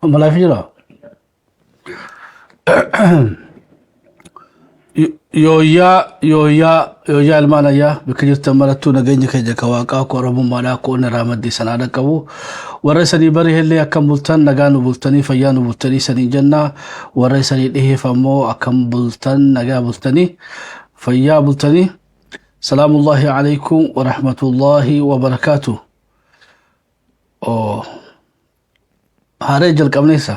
Malaafi jira. Yooyyaa yooyyaa yooyyaa ilmaan ayyaa bakka jirtan marattuu nageenya keenya ka waaqaa akka oromummaadhaa akka onni irraa maddee sanaa dhaqqabu warra isanii bari hellee akkam bultan nagaa nu bultanii fayyaa nu bultanii sanii jenna warra isanii dhiheef ammoo akkam bultan nagaa bultanii fayyaa bultanii salaamullaahi alaikum warahmatullaahi wabarakaatu. Oh. Haaree jalqabneessa.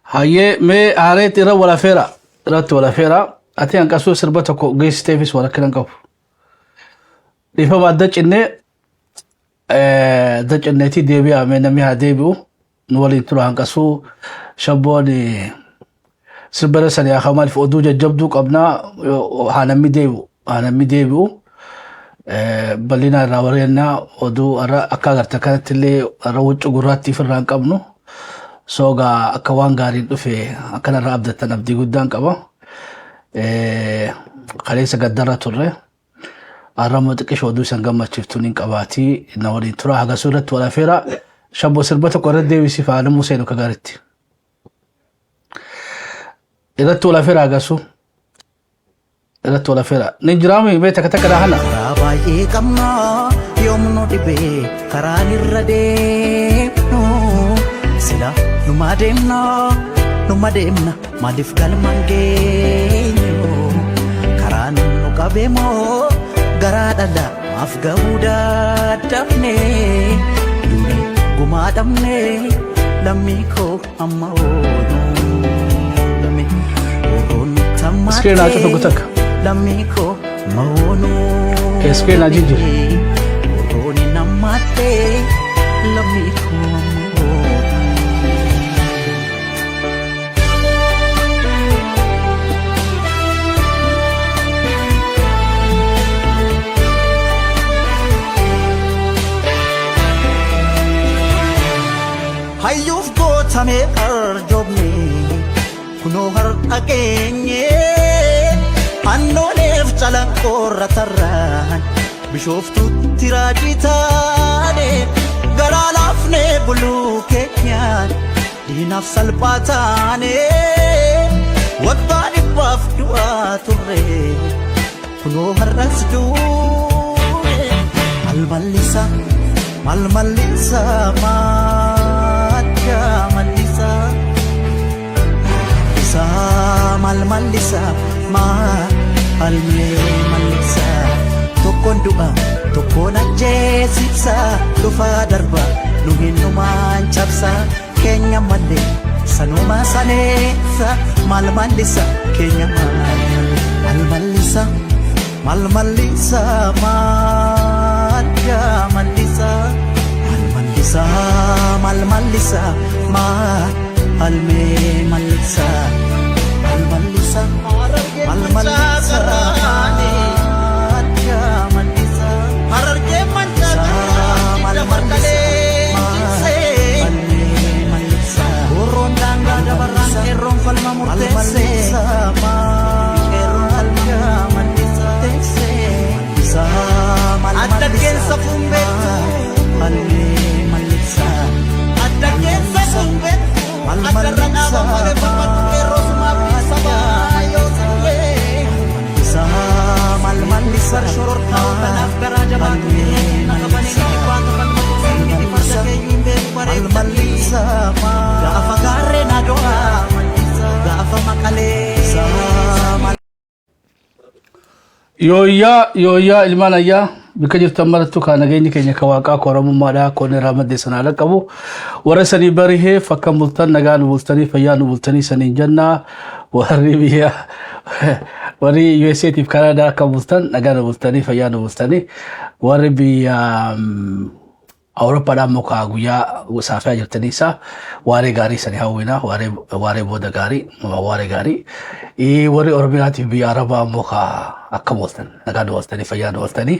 Hayyee mee haareetti irra wal afeera. Irratti wal afeera. Ati hanqasuu sirba tokko geessiteefis wal rakkina hin qabu. Dhiifama adda cinnee adda cinneetii deebi'aa mee namni haa deebi'u. Nu waliin tura hanqasuu shabboon sirba sanii haa maaliif oduu jajjabduu qabnaa haa namni deebi'u haa namni deebi'u. Bal'inaa irraa wareennaa oduu irra akka agartan kanatti illee irra huccuu gurraattii ofirraa hin qabnu. Soogaa akka waan gaariin dhufe akkanarraa abdattan abdii guddaan qaba. Kaleessa gaddarra turre. Har'a immoo xiqqisho oduu isan gammachiiftuun hin qabaatii na waliin tura hagasuu irratti wal afeera. Shabboo sirba tokko irra deebisiif haa namuu seenu akka gaariitti. Irratti wal afeera hagasuu. Irratti wal afeera. Ni jiraami mee takka takka dhaahana. Karaa baay'ee qabna yoom nu dhibee karaan irra deemnu sila numa deemna numa deemna maaliif galma hin geenyu karaan nu qabee moo garaa dhala maaf gahuu dadhabne duuni gumaa dhabne lammii koo amma ooluu Oroon Screen haa cufu takka. lammii koo amma ooluu Screen haa jijjiiru. Oroon nammattee lammii koo amma ooluu. Hayyuuf gootamee arjoomne kunoo har'a geenye annooleef calanqoorra tarraan bishooftuutti raajii taane garaa laafnee buluu keenyaan diinaaf salphaa taane waggaa dhibbaaf du'aa turre kunoo har'as duune malmallisa malmallisa madda mallisa isa malmallisa maalmee mallisa tokkoon du'a tokkoon ajjeesisa dhufaa darba nu hinnumaan cabsa keenya malee sanuma saneessa maal mallisa keenya maal mallisa maal mallisa maal yaa mallisa maal mallisa maal mallisa maal mee mallisa maal mallisa maal mallisa maal yaa mallisa Harargee mancaa maal mallisa maal mee mallisa Horroon daangaa dabarraan qeerroon falma murteesse. Qeerroon falma murteesse. Adda keessa fuun beektu. Adda keessa fuun beektu. Adda irra dhaaban malee falmatu qeerroo sumaaf sabaa yoo sirree. Shororkaa kanaaf garaa jabaatu na qabanii ni baata falmatu sirni farda keeyyuu hin beeku bareechanii. Gaafa gaarreen ado'aa gaafa maqalee. Yooyyaa yooyyaa ilmaan ayyaa bakka jirtan marattu kaa nageenyi keenya ka waaqaa ka oromummaadhaa ka onni irraa madde sanaa dhaqqabu warra sanii bariheef akkam bultan nagaa nu bultanii fayyaa nu bultanii saniin jennaa warri biyya warri USA tiif Kanaadaa akkam bultan nagaa nu bultanii fayyaa nu bultanii warri biyya Awurooppaadhaan muka guyyaa saafaa jirtanii isaa waaree gaarii sanii hawwina waaree waaree booda gaarii waaree gaarii warri Oromiyaatiif biyya Arabaa immoo ka akkam ooltan nagaan ooltanii fayyaan ooltanii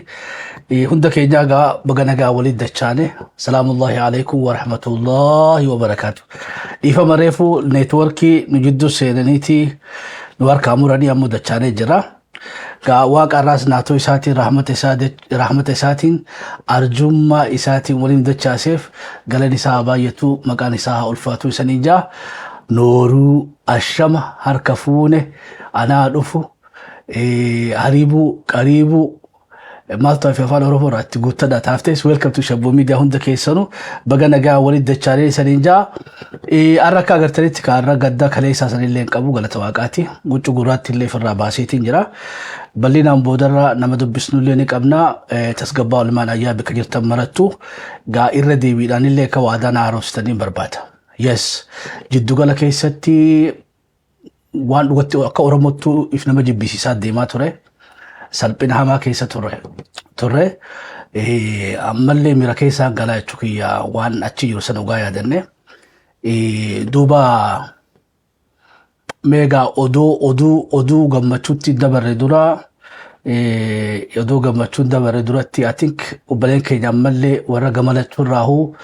hunda keenyaa gaa baga nagaa waliin dachaane salaamullahi alaikum warahmatullahi wabarakaatu dhiifama reefu neetworkii nu jidduu seenaniiti nu harkaa muranii ammoo dachaanee jira. Gaa waaqa irraas naatoo isaatiin rahmata isaatiin arjummaa isaatiin waliin dachaaseef galan isaa haa baay'atu maqaan isaa haa ulfaatu isanii jaa nooruu ashama harka fuune anaa dhufu hariibuu qariibuu maaltu hafe afaan Oromoo irraa itti guuttadha taaftes welcome to Shabboo Media hunda keessanu baga nagaa walitti dachaalee isaniin jaa. Har'a akka agartanitti ka har'a gadda kaleessaa sanillee hin qabu galata waaqaati. Huccuu gurraatti illee ofirraa baaseetiin jira. Bal'inaan boodarra nama dubbisnullee ni qabna. Tasgabbaa olmaan ayyaa bakka jirtan marattu gaa irra deebiidhaan illee akka waadaa na haaromsitanii barbaada. Yes, jiddugala keessatti waan dhugatti akka Oromottuu if nama jibbisiisaa deemaa ture. Salphina hamaa keessa turre. Turre ammallee miira keessaan galaa jechuu kiyya waan achi jiru sana dhugaa yaadanne. Duuba meegaa oduu oduu oduu gammachuutti dabarre dura oduu gammachuun dabarre duratti I think obboleen keenya ammallee warra gamalachuurraahuu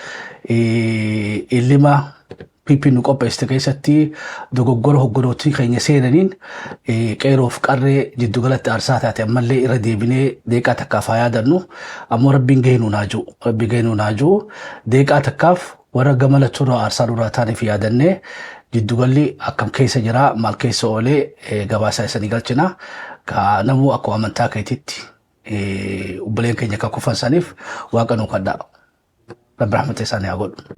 illima PP nu qopheessite keessatti dogoggora hogganootii keenya seenaniin qeeroof qarree jiddugalatti aarsaa taate ammallee irra deebinee deeqaa takkaaf haa yaadannu. Ammoo rabbiin gahee nuun haa ji'u. Rabbi gahee nuun haa ji'u. Deeqaa takkaaf warra gama lachuurraa aarsaa nurraa taaniif yaadannee jiddugalli akkam keessa jira maal keessa oolee gabaasaa isanii galchina. Ka namuu akkuma amantaa keetitti obboleen keenya akka kufan saniif waaqa nuu kadhaa. Rabbi rahmata isaanii haa godhu.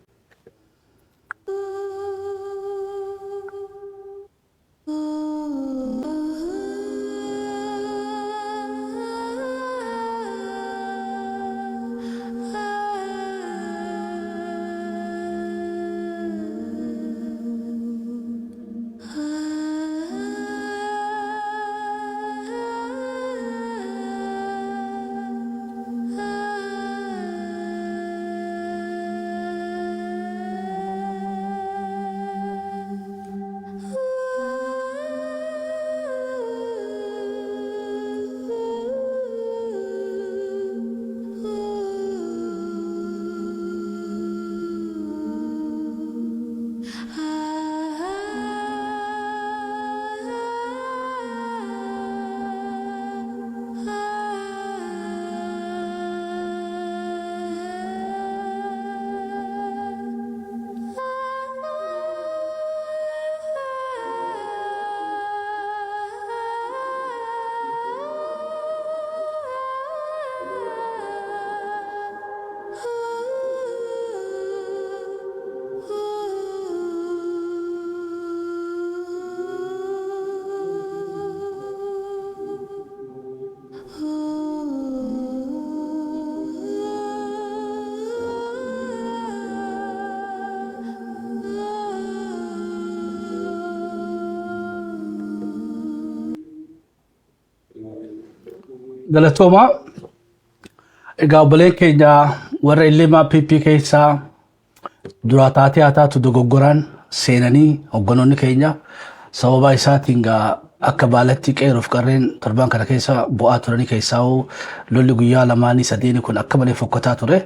Galatooma. Egaa obboleen keenya warra Illeemaa PP keessaa duraa taatee haa taatu dogoggoraan seenanii hogganoonni keenya sababa isaatiin gaa akka baalatti qeeroof qarreen torbaan kana keessa bu'aa turanii keessaa lolli guyyaa lamaanii sadeeni kun akka malee fokkataa ture.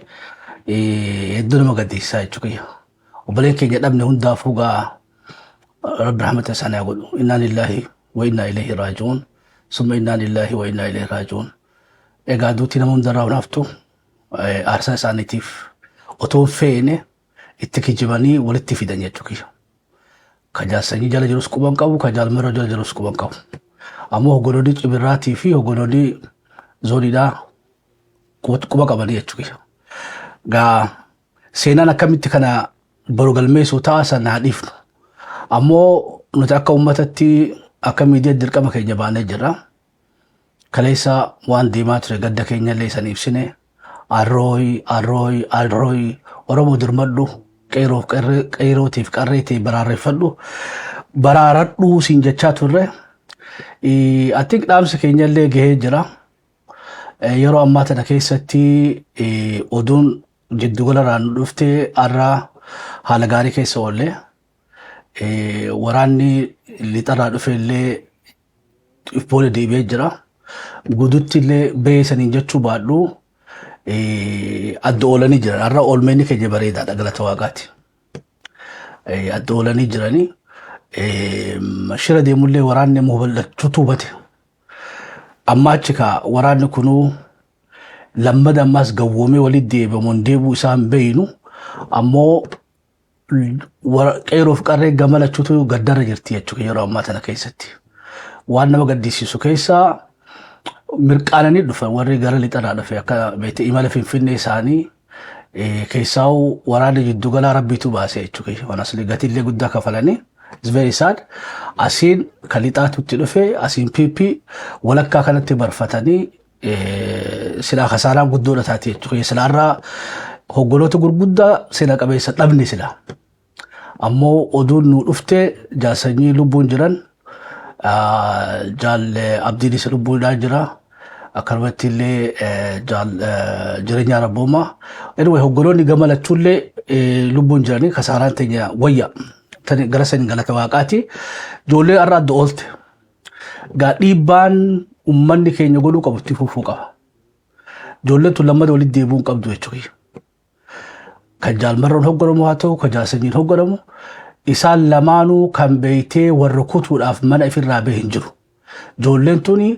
Hedduu nama gaddisiisaa jechuudha. Obboleen keenya dhabne hundaafuu gaa Rabbi rahmata isaanii haa godhu. Innaa lillaahi wa innaa ilayhi raaji'uun. Summa innaa lillaahi wa innaa ilayhi raaji'uun. Egaa duuti nama hundarraa hin haftu aarsaa isaaniitiif otoo hin feene itti kijibanii walitti fidan jechuudha. Ka jaalsanyii jala jirus quban qabu, ka jaalmaroo jala jirus quban qabu. Ammoo hogganoonni cibirraatii fi hogganoonni zooniidhaa quba qabanii jechuudha. Gaa seenaan akkamitti kana boru galmeessuu ta'a sana haa dhiifnu. Ammoo nuti akka uummatatti akka miidiyaa dirqama keenya baanee jirra. Kaleessa waan deemaa ture gadda keenya illee isan ibsine. Arrooy, arrooy, arrooy, Oromoo dirmadhu, qeeroof qeerootiif qarree ta'e baraareffadhu, baraaradhuu siin jechaa turre. I think dhaamsi keenya illee gahee jira. Yeroo ammaa tana keessatti oduun jiddugala irraa nu dhufte har'a haala gaarii keessa oolle. Waraanni lixarraa dhufe illee if booda deebi'ee jira. Guututti illee bahee saniin jechuu baadhu adda oolanii jiran. Har'a oolmeenni keenya bareedaadha galata waaqaati. Adda oolanii jiranii. Shira deemullee waraanni immoo bal'achuutu hubate. Amma achi kaa waraanni kunuu lammada ammaas gawwoomee walitti deebi'amuun deebi'uu isaa hin beeynu, ammoo qeerroof qarree gama lachuutu gaddarra jirti jechuudha yeroo ammaa tana keessatti. Waan nama gaddisiisu keessaa mirqaananii dhufan warri gara lixarraa dhufe akka beekte imala Finfinnee isaanii keessaa'u waraanni jiddugalaa rabbiitu baase jechuudha. Waan asli gatiillee guddaa kafalanii. It's very sad. Asiin kan lixaatu itti dhufe, asiin PP walakkaa kanatti barfatanii silaa kasaaraan guddoodha taate jechuudha. Silaarraa hoggoloota gurguddaa seena qabeessa dhabne sila. Ammoo oduun nu dhufte jaarsanyii lubbuun jiran, jaal Abdiinis lubbuudhaan jira. Akkanumatti illee jaal Jireenyaa Rabboomaa. Anyway, hoggoloonni gama lachuullee lubbuun jiranii kasaaraan teenya wayya. Gara saniin galata waaqaati. Ijoollee har'a adda oolte. Gaa dhiibbaan uummanni keenya godhuu qabu itti fufuu qaba. Ijoolleen tun lammata walitti deebi'uu hin qabdu jechuudha. Kan jaalmarroon hogganamu haa ta'u, kan jaarsanyiin hogganamu, isaan lamaanuu kan beeytee warra kutuudhaaf mana ifirraa bahe hin jiru. Ijoolleen tuni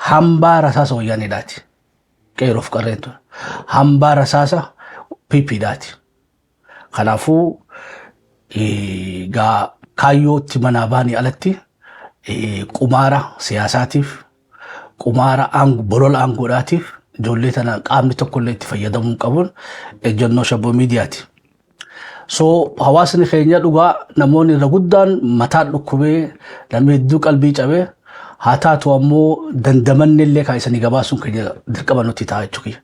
hambaa rasaasa wayyaaneedhaati. Qeerroof qarreen tun hambaa rasaasa PPdhaati. Kanaafuu gaa kaayyootti manaa baanii alatti qumaara siyaasaatiif, qumaara bolola aangoodhaatiif ijoollee tana qaamni tokkollee itti fayyadamuu hin qabuun ejjennoo Shabboo Miidiyaati. So hawaasni keenya dhugaa namoonni irra guddaan mataan dhukkubee, namni hedduu qalbii cabee haa taatu, ammoo dandamanni illee kan isanii gabaasuun keenya dirqama nutti ta'a jechuudha.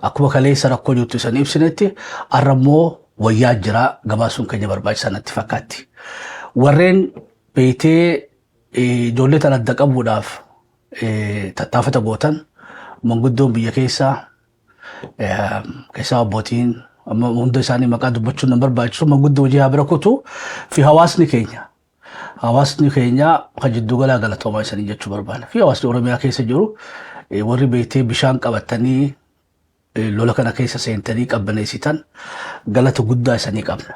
Akkuma kaleessa rakkoo jirtu isanii ibsinetti, har'a immoo wayyaa jira gabaasuun keenya barbaachisaa natti fakkaatti. Warreen beektee ijoollee tana adda qabuudhaaf tattaafata gootan, manguddoon biyya keessaa keessaa abbootiin, amma hunda isaanii maqaa dubbachuun nan barbaachisu, manguddoo hojii haa bira kutu fi hawaasni keenya kan jiddu galaa galatoomaa isanii jechuu barbaada. Fi hawaasni Oromiyaa keessa jiru, warri beektee bishaan qabatanii lola kana keessa seentanii qabbaneessitan, galata guddaa isanii qabna.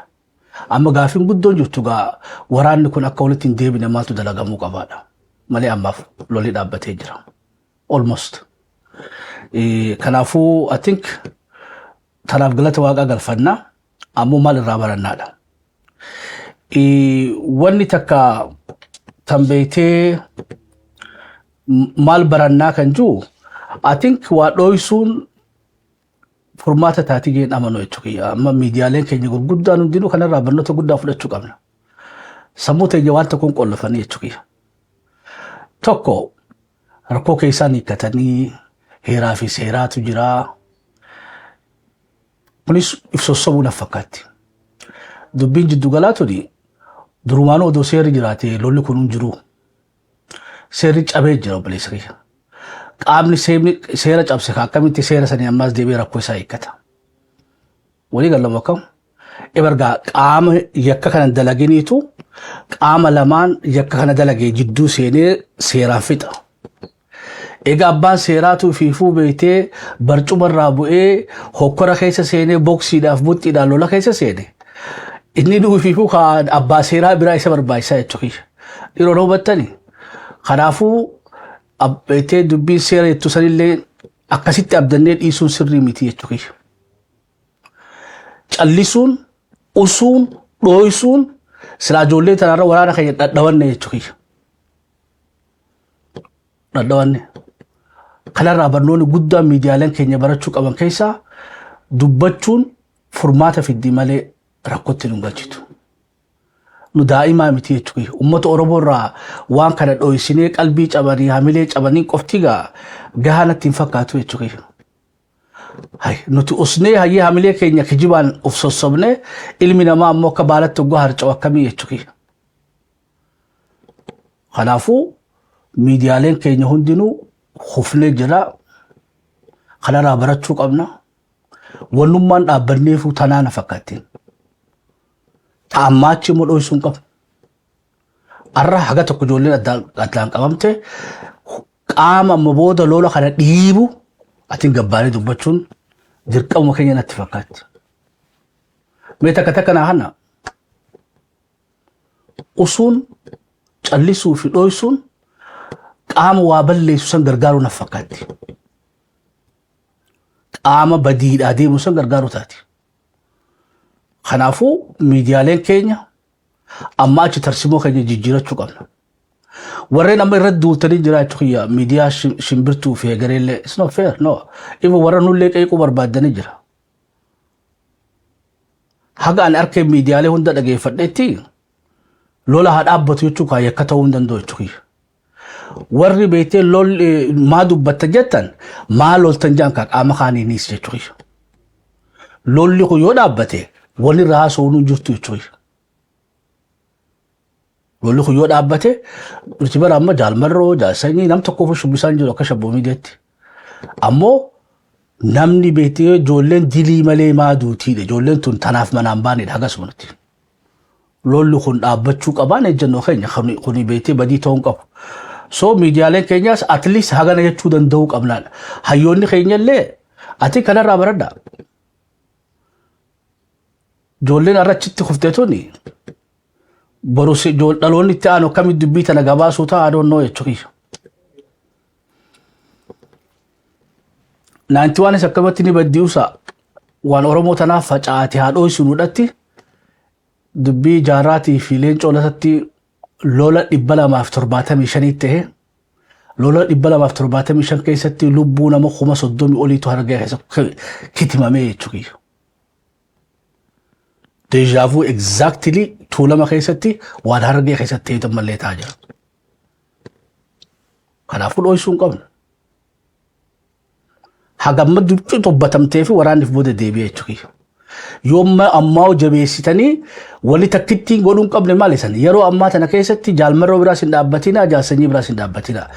Amma gaafiin guddoon jirtu gaa waraanni kun akka walitti hin deebine maaltu dalagamuu qabaadha. Malee ammaaf lolli dhaabbatee jira. Almost. Kanaafuu I think tanaaf galata waaqaa galfannaa, ammoo maal irraa barannaadha. Wanni takka tan beektee maal barannaa kan jiru, I think waa dhooysuun furmaata taatii jeen amanu jechuudha. Amma miidiyaaleen keenya gurguddaan hundinuu kanarraa barnoota guddaa fudhachuu qabna. Sammuu teenya waan tokkoon qollofanii jechuudha. Tokko rakkoo keessaan hiikkatanii heeraa fi seeraatu jira. Kunis if sossobuu na fakkaatti. Dubbiin jiddu galaa tuni durumaanuu odoo seerri jiraate lolli kun hin jiru. Seerri cabee jira, obboleessa kiyya. Qaamni seera cabse akkamitti seera sanii ammaas deebi'ee rakkoo isaa hiikkata? Walii galamu akkam? Ebargaa qaama yakka kana dalaginiitu qaama lamaan yakka kana dalagee jidduu seenee seeraan fixa. Egaa abbaan seeraatu fiifuu beektee barcuma irraa bu'ee hokkora keessa seenee boksiidhaaf buxxiidhaan lola keessa seene. Inni nuyi fiifuu abbaa seeraa biraa isa barbaachisaa jechuudha. Dhiiroo hubattani. Kanaafuu beektee dubbiin seera jettu sanillee akkasitti abdannee dhiisuun sirrii miti jechuudha. Callisuun, usuun, dhooysuun silaa ijoollee tanarra waraana keenya dhadhawanne jechuudha. Dhadhawanne. Kanarraa barnoonni guddaan miidiyaaleen keenya barachuu qaban keessaa dubbachuun furmaata fiddi malee rakkootti nu galchitu. Nu daa'imaa miti jechuudha. Uummata Oromoo irraa waan kana dhooysinee qalbii cabanii hamilee cabanii qofti gaa gahaa natti hin fakkaatu jechuudha. Hay, nuti usnee hayyee hamilee keenya kijibaan of sossobnee, ilmi namaa ammoo akka baalatti oggaa harca'u akkamii jechuudha. Kanaafuu miidiyaaleen keenya hundinuu hufnee jira. Kanarraa barachuu qabna. Wannummaan dhaabbanneefuu tanaa na fakkaattiin. Ammaachi immoo dho'isuu hin qabu. Har'a haga tokko ijoolleen addaan qabamte, qaama amma booda lola kana dhiibu atiin gabbaanee dubbachuun dirqamuma keenya natti fakkaatti. Mee takka takka naa kana usuun callisuu fi dho'isuun. Qaama waa balleessu san gargaaruu na fakkaatti. Qaama badiidhaa deemu san gargaaruu taati. Kanaafuu miidiyaaleen keenya amma achi tarsimoo keenya jijjiirachuu qabna. Warreen amma irratti duultanii jiraachuu kiyya miidiyaa shimbirtuu fi egereellee, it's not fair, no. Even warra nullee qeequu barbaaddanii jira. Haga ani harka miidiyaalee hunda dhageeffadhetti, lola haa dhaabbatu jechuu kaa yakka ta'uu hin danda'u jechuu kiyya. Warri beektee lol maa dubbatta jettan, maa loltan jaan kaa qaama kaaniinis jechuu kiyya. Lolli kun yoo dhaabbate wanni irraa haasa'uun hin jirtu jechuu kiyya. Lolli kun yoo dhaabbate, nuti bara amma jaalmarroo jaalsanyii nam tokkoof shubbisaan jiru akka shabboo miidiyaatti. Ammoo namni beektee ijoolleen dilii malee maa duutiidha. Ijoolleen tun tanaaf manaan baanedha hagasumatti. Lolli kun dhaabbachuu qabaan ejjennoo keenya kuni beektee badii ta'uu hin qabu. So miidiyaaleen keenyaas at least hagana jechuu danda'uu qabnaadha. Hayyoonni keenya illee ati kanarraa baradhaa. Ijoolleen arrachitti kuftee tuni boru dhaloonni itti aanu akkamitti dubbii tana gabaasuu ta'a, adoonnoo jechuu kiyya. Naanti waan isa akkamatti ni baddiusa waan Oromoo tanaaf facaate haa dhoysunuudhatti dubbii jaarraatii fi leencoo latatti lola 275 ta'e, lola 275 keessatti lubbuu nama 30,000 oliitu hargee keessa kitimamee jechuu kiyya. Déjà vu, exactly Tuulama keessatti waan Harargee keessatti ta'e mallee ta'aa jira. Kanaafuu dho'isuu hin qabnu. Hagamma dubbii tobbatamtee fi waraanniif booda deebi'ee jechuudha. Yoo ammaa jabeessitanii wali takkittiin godhuu hin qabne maali san yeroo ammaa tana keessatti jaalmarroo biraas hin dhaabbatina, jaalsanyii biraas hin dhaabbatina.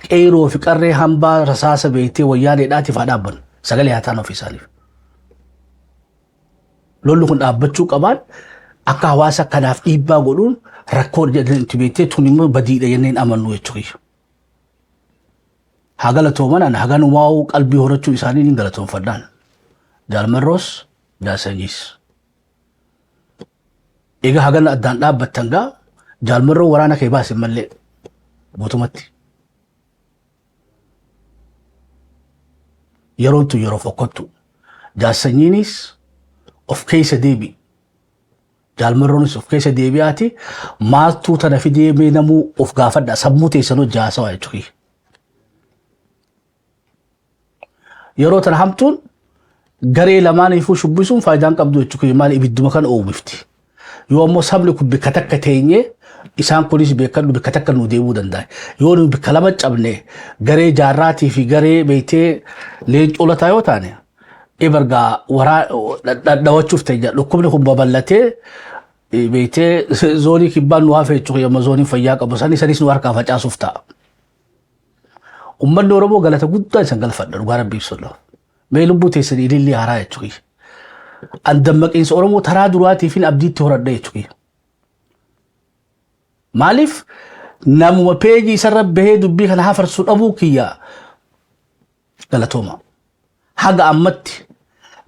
Qeeroo fi qarree hambaa rasaasa beektee wayyaaneedhaatiif haa dhaabbannu, sagalee haa ta'an ofii isaaniif. Lolli kun dhaabbachuu qabaan akka hawaasa kanaaf dhiibbaa godhuun rakkoo itti beektee tun immoo badiidha jenneen amannu jechuudha. Haa galatooman, ani haganumaa'uu qalbii horachuu isaanii ni galatoonfadhaan. Jaalmarroos jaalsanyiis. Egaa hagana addaan dhaabbattan gaa, jaalmarroo waraana kee baase mallee guutumatti. Yeroon tun yeroo fokkottu. Jaalsanyiinis of keessa deebi. Jaalmarroonis of keessa deebi'aati maaltuu tana fidee, mee namuu of gaafadha, sammuu teessan hojii haasawaa jechuudha. Yeroo tana hamtuun garee lamaaniifuu shubbisuun faayidaan qabdu jechuudha, maali ibidduma kana oomifti. Yoo ammoo sabni kun bikka takka teenyee isaan kunis beekadhu bikka takka nu deemuu danda'a. Yoo nu bikka lama cabne, garee jaarraatii fi garee beektee leencoo lataa yoo taane, ibargaa waraa dhadhawachuuf ta'e, dhukkubni kun babal'atee beektee zoonii kibbaan nu hafe jechuudha, yommuu zooniin fayyaa qabu sani sanis nu harkaa facaasuuf ta'a. Uummanni Oromoo galata guddaa isan galfadha, dhugaa rabbii ibsuudha. Mee lubbuu teessan ilillee haaraa jechuudha. An dammaqiinsa Oromoo taraa duraatiif abdiitti horadha jechuudha. Maaliif namuma peejii isarra bahee dubbii kana hafarsu dhabuu kiyya galatooma. Haga ammatti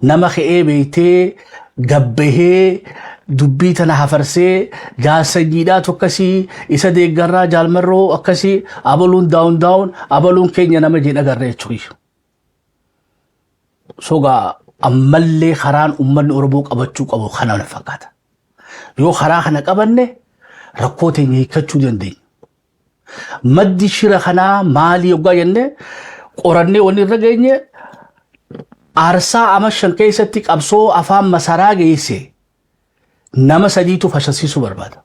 nama ka'ee beektee gabbahee dubbii tana hafarsee jaalsanyiidhaatu akkasii isa deeggarraa, jaalmarroo akkasii, abaluun daawun daawun, abaluun keenya nama jedhe agarra jechuudha. Sogaa ammallee karaan uummanni Oromoo qabachuu qabu kana na fakkaata. Yoo karaa kana qabanne rakkoo teenya hiikkachuu dandeenya. Maddi shira kanaa maali yoggaa jenne qorannee wanni irra geenye, aarsaa ama 5 keessatti qabsoo afaan masaraa geesse nama sadiitu fashasiisuu barbaada.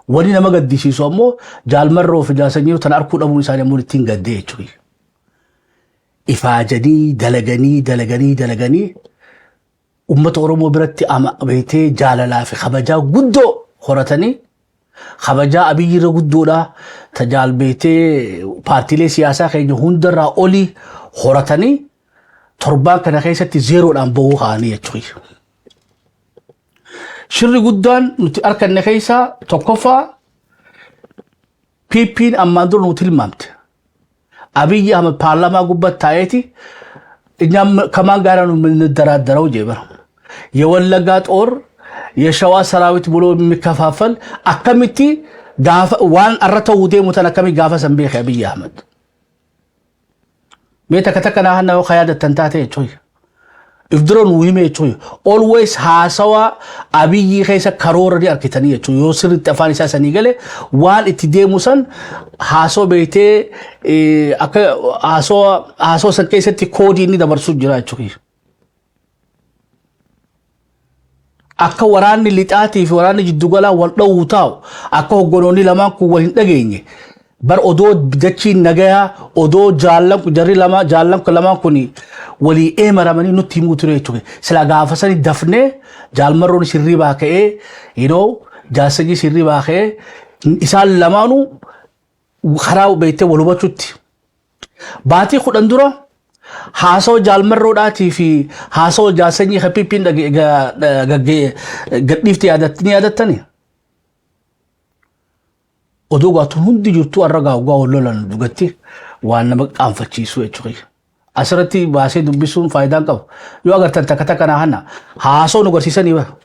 Wanni nama gaddisiisu ammoo jaalmarroo fi jaalsanyii tana arkuu dhabuun isaanii ammoo ittiin gaddee jechuudha. Ifaajanii dalaganii dalaganii dalaganii uummata Oromoo biratti beektee jaalalaa fi kabajaa guddoo horatanii, kabajaa Abiyyi irra guddoodha tajaal beektee paartiilee siyaasaa keenya hundarraa olii horatanii torbaan kana keessatti zeeroodhaan bahuu kaa'anii jechuudha. Shirri guddaan nuti arganne keessaa tokkoffaa, PP'n ammaan dura nu tilmaamte. Abiyyi Ahmed paarlaamaa gubbatti taa'eeti እኛም ከማን ጋር ነው የምንደራደረው ጀበር የወለጋ ጦር የሸዋ ሰራዊት ብሎ የሚከፋፈል akkamitti Gaafa waan arra ta'uu deemu tan akkamii gaafa san beeke Abiyyi Ahmad. Mee takka takka naa hanna yoo ka yaadattan taate jechuudha. If dura nuu hime jechuudha. Always haasawa Abiyyii keessa karoora ni arkitanii jechuudha. Yoo sirriitti afaan isaa sanii gale waan itti deemu san haasawa beektee akka haasawa haasawa san keessatti koodii inni dabarsu jira jechuudha. Akka waraanni lixaatii fi waraanni jiddugalaa wal dha'uu taa'u akka hogganoonni lamaan kun wal hin dhageenye bar odoo dachiin nagayaa odoo jaallan jarri lama jaallan kun lamaan kun walii eemaramanii nutti himuu ture jechuudha. Sila gaafa sani dafnee jaalmarroon sirriibaa ka'ee yeroo jaarsanyii sirriibaa ka'ee isaan lamaanuu karaa beektee wal hubachuutti. Baatii 10 dura haasawa jaalmarroodhaatii fi haasawa jaalsanyii kan PP'n gadhiifte ni yaadattani. Odoo gaatuun hundi jirtuu har'a gaawgaa wal lolan dhugatti waan nama qaanfachiisu jechuudha. Asirratti baasee dubbisuun faayidaan qabu. Yoo agartan takka takka naa hanna haasoo nu agarsiisanii bara.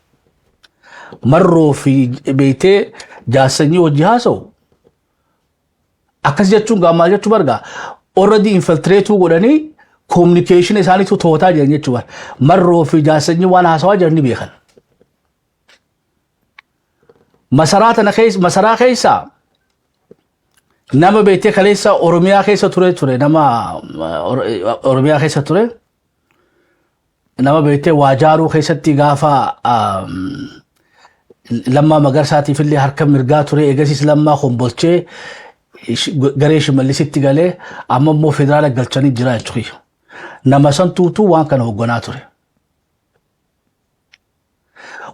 Marroo fi beektee jaarsanyii hojii haasa'u. Akkas jechuun gaa maal jechuu bargaa already infiltrateuu godhanii communication isaaniitu to'ataa jiran jechuu bara. Marroo fi jaarsanyii waan haasawaa jiran ni beekan. Masaraa tana keessa masaraa keessa nama beektee kaleessa Oromiyaa keessa ture ture nama Oromiyaa keessa ture nama beektee waa jaaruu keessatti gaafa Lammaa Magarsaatiif illee harka mirgaa ture eegasiis Lammaa kombolchee garee Shimallisitti galee amma immoo federaala galchanii jira jechuudha. Nama santuutu waan kana hoogganaa ture.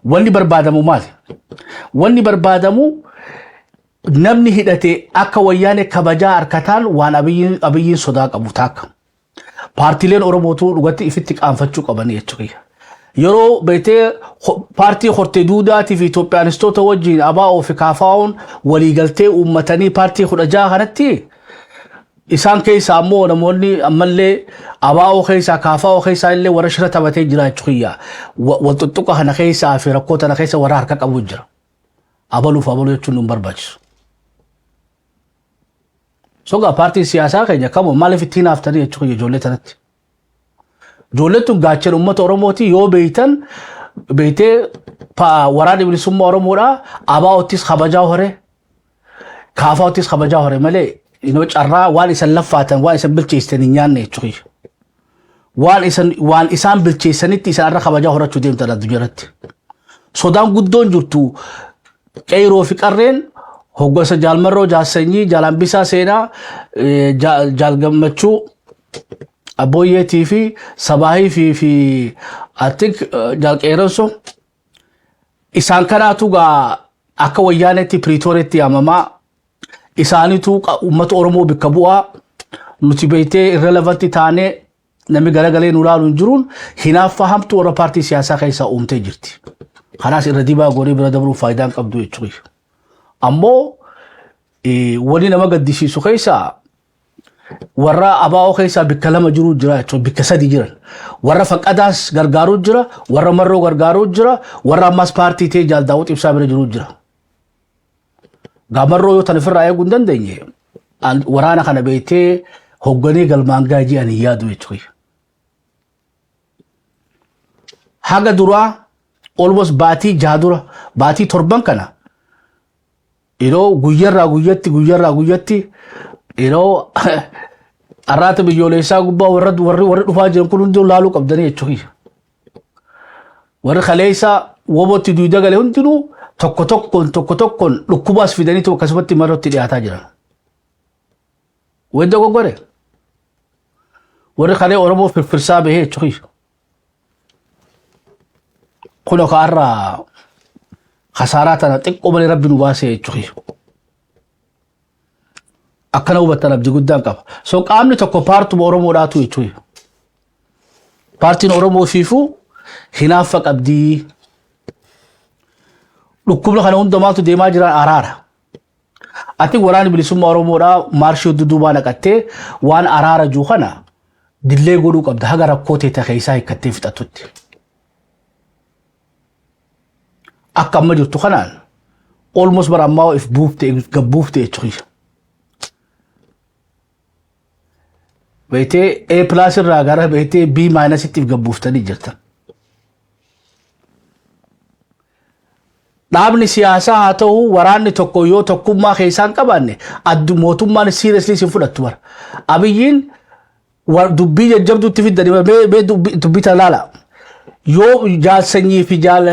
Wanni barbaadamu maali? Wanni barbaadamu namni hidhate akka wayyaanee kabajaa harkataan waan Abiyyiin sodaa qabu taakka. Paartiileen Oromootuu dhugatti ifitti qaanfachuu qabanii jechuudha. Yeroo beektee paartii hortee duudaatii fi Itoophiyaanistoota wajjin ABO fi KFO'n waliigaltee uummatanii paartii 16 kanatti isaan keessaa ammoo namoonni ammallee ABO keessaa KFO keessaa illee warra shira taphatee jira jechuudha. Wal tuttuqa kana keessaa fi rakkoo tana keessa warra harka qabu jira. Abaluuf abaluu jechuun nu barbaachisu. Sogaa paartiin siyaasaa keenya kamuu maaliif ittiin haaftanii jechuudha ijoollee tanatti. Ijoolleen tun gaachana uummata Oromooti yoo beeytan beeytee waraana bilisummaa Oromoodhaa ABOttis kabajaa hore KFOttis kabajaa hore malee inoo carraa waan isan laffaatan waan isan bilcheessitan hin nyaanne jechuudha. Waan isan waan isaan bilcheessanitti isaan irra kabajaa horachuu deemtan addunyaa irratti. Sodaan guddoon jirtu qeyroo fi qarreen hoggansa Jaalmarroo Jaassanyii Jaalambisaa Seenaa Jaal Gammachuu Abbooyyeetii fi Sabaahii fi I think Jaal Qeerranso isaan kanaatu gaa akka wayyaanetti Piriitooriitti yaamamaa isaanitu uummata Oromoo bikka bu'aa nuti beektee irrelevant taanee namni garagalee nu laalu hin jiruun hinaaffaa hamtuu warra paartii siyaasaa keessaa uumtee jirti. Kanaas irra dibaa goonee bira dabruun faayidaa hin qabdu jechuudha. Ammoo wanni nama gaddisiisu keessaa warra ABO keessaa bikka lama jiru jira jechuudha bikka sadi jiran. Warra Faqqadaas gargaaruu jira, warra Marroo gargaaruu jira, warra ammas paartii ta'e Jaal Daawud Ibsaa bira jiru jira. Gaamarroo yoo tan ofirraa eeguu hin dandeenye waraana kana beektee hoogganee galmaan gaajii ani hin yaadu jechuudha. Haga duraa almost baatii 6 dura baatii 7n kana yeroo guyyarraa guyyatti guyyarraa guyyatti yeroo arraata biyyoolessaa gubbaa warra warri warri dhufaa jiran kun hundinuu laaluu qabdanii jechuudha. Warri kaleessa wobootti duuda gale hundinuu tokko tokkoon tokko tokkoon dhukkubaas fidanii akkasumatti marootti dhiyaataa jiran. Wayii dogoggore. Warri kalee Oromoo firfirsaa bahee jechuudha. Kun okaarraa kasaaraa tana xiqqoo malee rabbi nu baasee jechuudha. Akkana hubattan abdii guddaan qaba. So qaamni tokko paartuma Oromoodhaatu jechuudha. Paartiin Oromoo fiifuu hinaaffa qabdii. Dhukkubna kana hundumaatu deemaa jiran araara. Ati waraanni bilisummaa Oromoodhaa maarshii dudduubaa naqattee waan araara jiru kana dillee godhuu qabda haga rakkoo teeta keessaa hiikkattee fixattutti. Akka amma jirtu kanaan Almost bara ammaa if buufte gabbuufte jechuudha. Beektee A plus irraa gara beektee B minus itti if gabbuuftanii jirtan. Dhaabni siyaasaa haa ta'u waraanni tokko yoo tokkummaa keessaa hin qabaanne addu mootummaan seriously sin fudhattu bara. Abiyyiin dubbii jajjabduutti fiddani mee dubbii tana laala. Yoo jaal sanyii fi jaal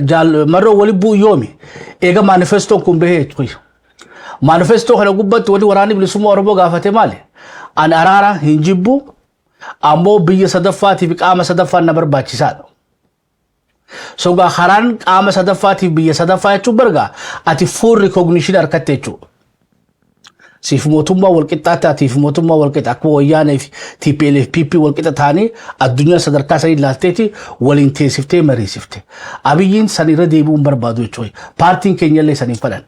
jaal marroo wali bu'u yoomi eega maanifestoon kun bahee jechuudha. Maanifestoo kana gubbatti wali waraanni bilisummaa Oromoo gaafate maali? Ani araara hin jibbu ammoo biyya sadaffaatii fi qaama sadaffaan na barbaachisaadha. So gaa karaan qaama sadaffaatiif biyya sadaffaa jechuun bargaa ati full recognition harkatte jechuudha. Siif mootummaa wal qixxaatti atiif mootummaa wal qixa akkuma wayyaanee fi TPLF PP wal qixa ta'anii addunyaa sadarkaa sanii ilaalteeti waliin teessiftee mariisifte. Abiyyiin san irra deebi'uun barbaadu jechuudha. Paartiin keenya illee san hin fedhan.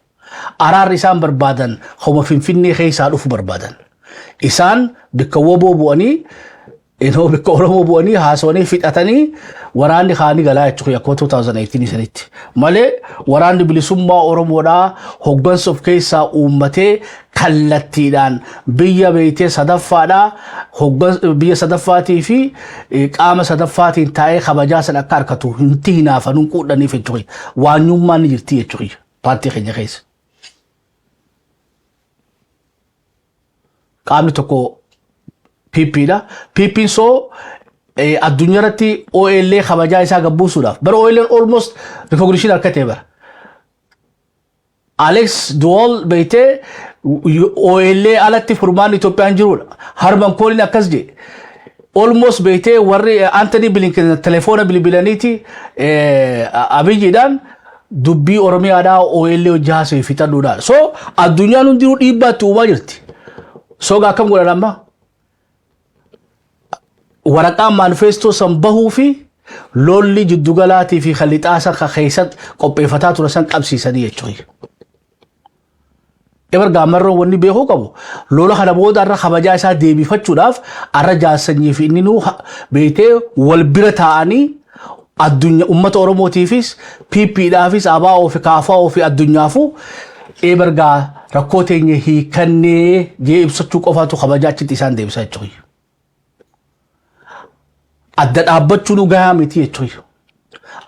Araarri isaan barbaadan homa Finfinnee keessaa dhufu barbaadan. Isaan bikka woboo bu'anii Inoo bikka Oromoo bu'anii haasawanii fixatanii waraanni kaanii galaa jechuudha akkuma 2018 sanitti. Malee waraanni bilisummaa Oromoodhaa hoggansa of keessaa uummatee kallattiidhaan biyya beektee sadaffaadhaa biyya sadaffaatii fi qaama sadaffaatiin taa'ee kabajaa san akka harkatu hinti hinaafanuun quudhaniif jechuudha. Waanyummaan ni jirti jechuudha paartii keenya keessa. Qaamni tokko PP dha. PP'n soo addunyaa irratti OLA kabajaa isaa gabbuusuudhaaf. Bara OLA'n almost recognition harkatee bara. Alex Duwol beektee OLA alatti furmaanni Itoophiyaan jirudha. Harman Koolin akkas jedhe. Almost beektee warri Anthony Blinken telefoona bilbilaniiti Abiyyiidhaan dubbii Oromiyaadhaa OLA hojii haasa'e fixadhuudhaan. So addunyaan hundinuu dhiibbaa itti uumaa jirti. So gaa akkam godhan amma? Waraqaan maanifeestoo san bahuu fi lolli jiddugalaatii fi kan lixaa san kan keessatti qopheeffataa ture san qabsiisanii jechuudha. Ebar gaammarroon wanni beekuu qabu lola kana booda irra kabajaa isaa deebifachuudhaaf arra jaarsanyii fi inni nuu beektee wal bira taa'anii addunyaa ummata Oromootiifis PPdhaafis ABO fi KFO fi addunyaafuu ebar gaa rakkoo teenya hiikannee jee ibsachuu qofaatu kabajaa achitti isaan deebisa jechuudha. Adda dhaabbachuu nu gahaa miti jechuudha.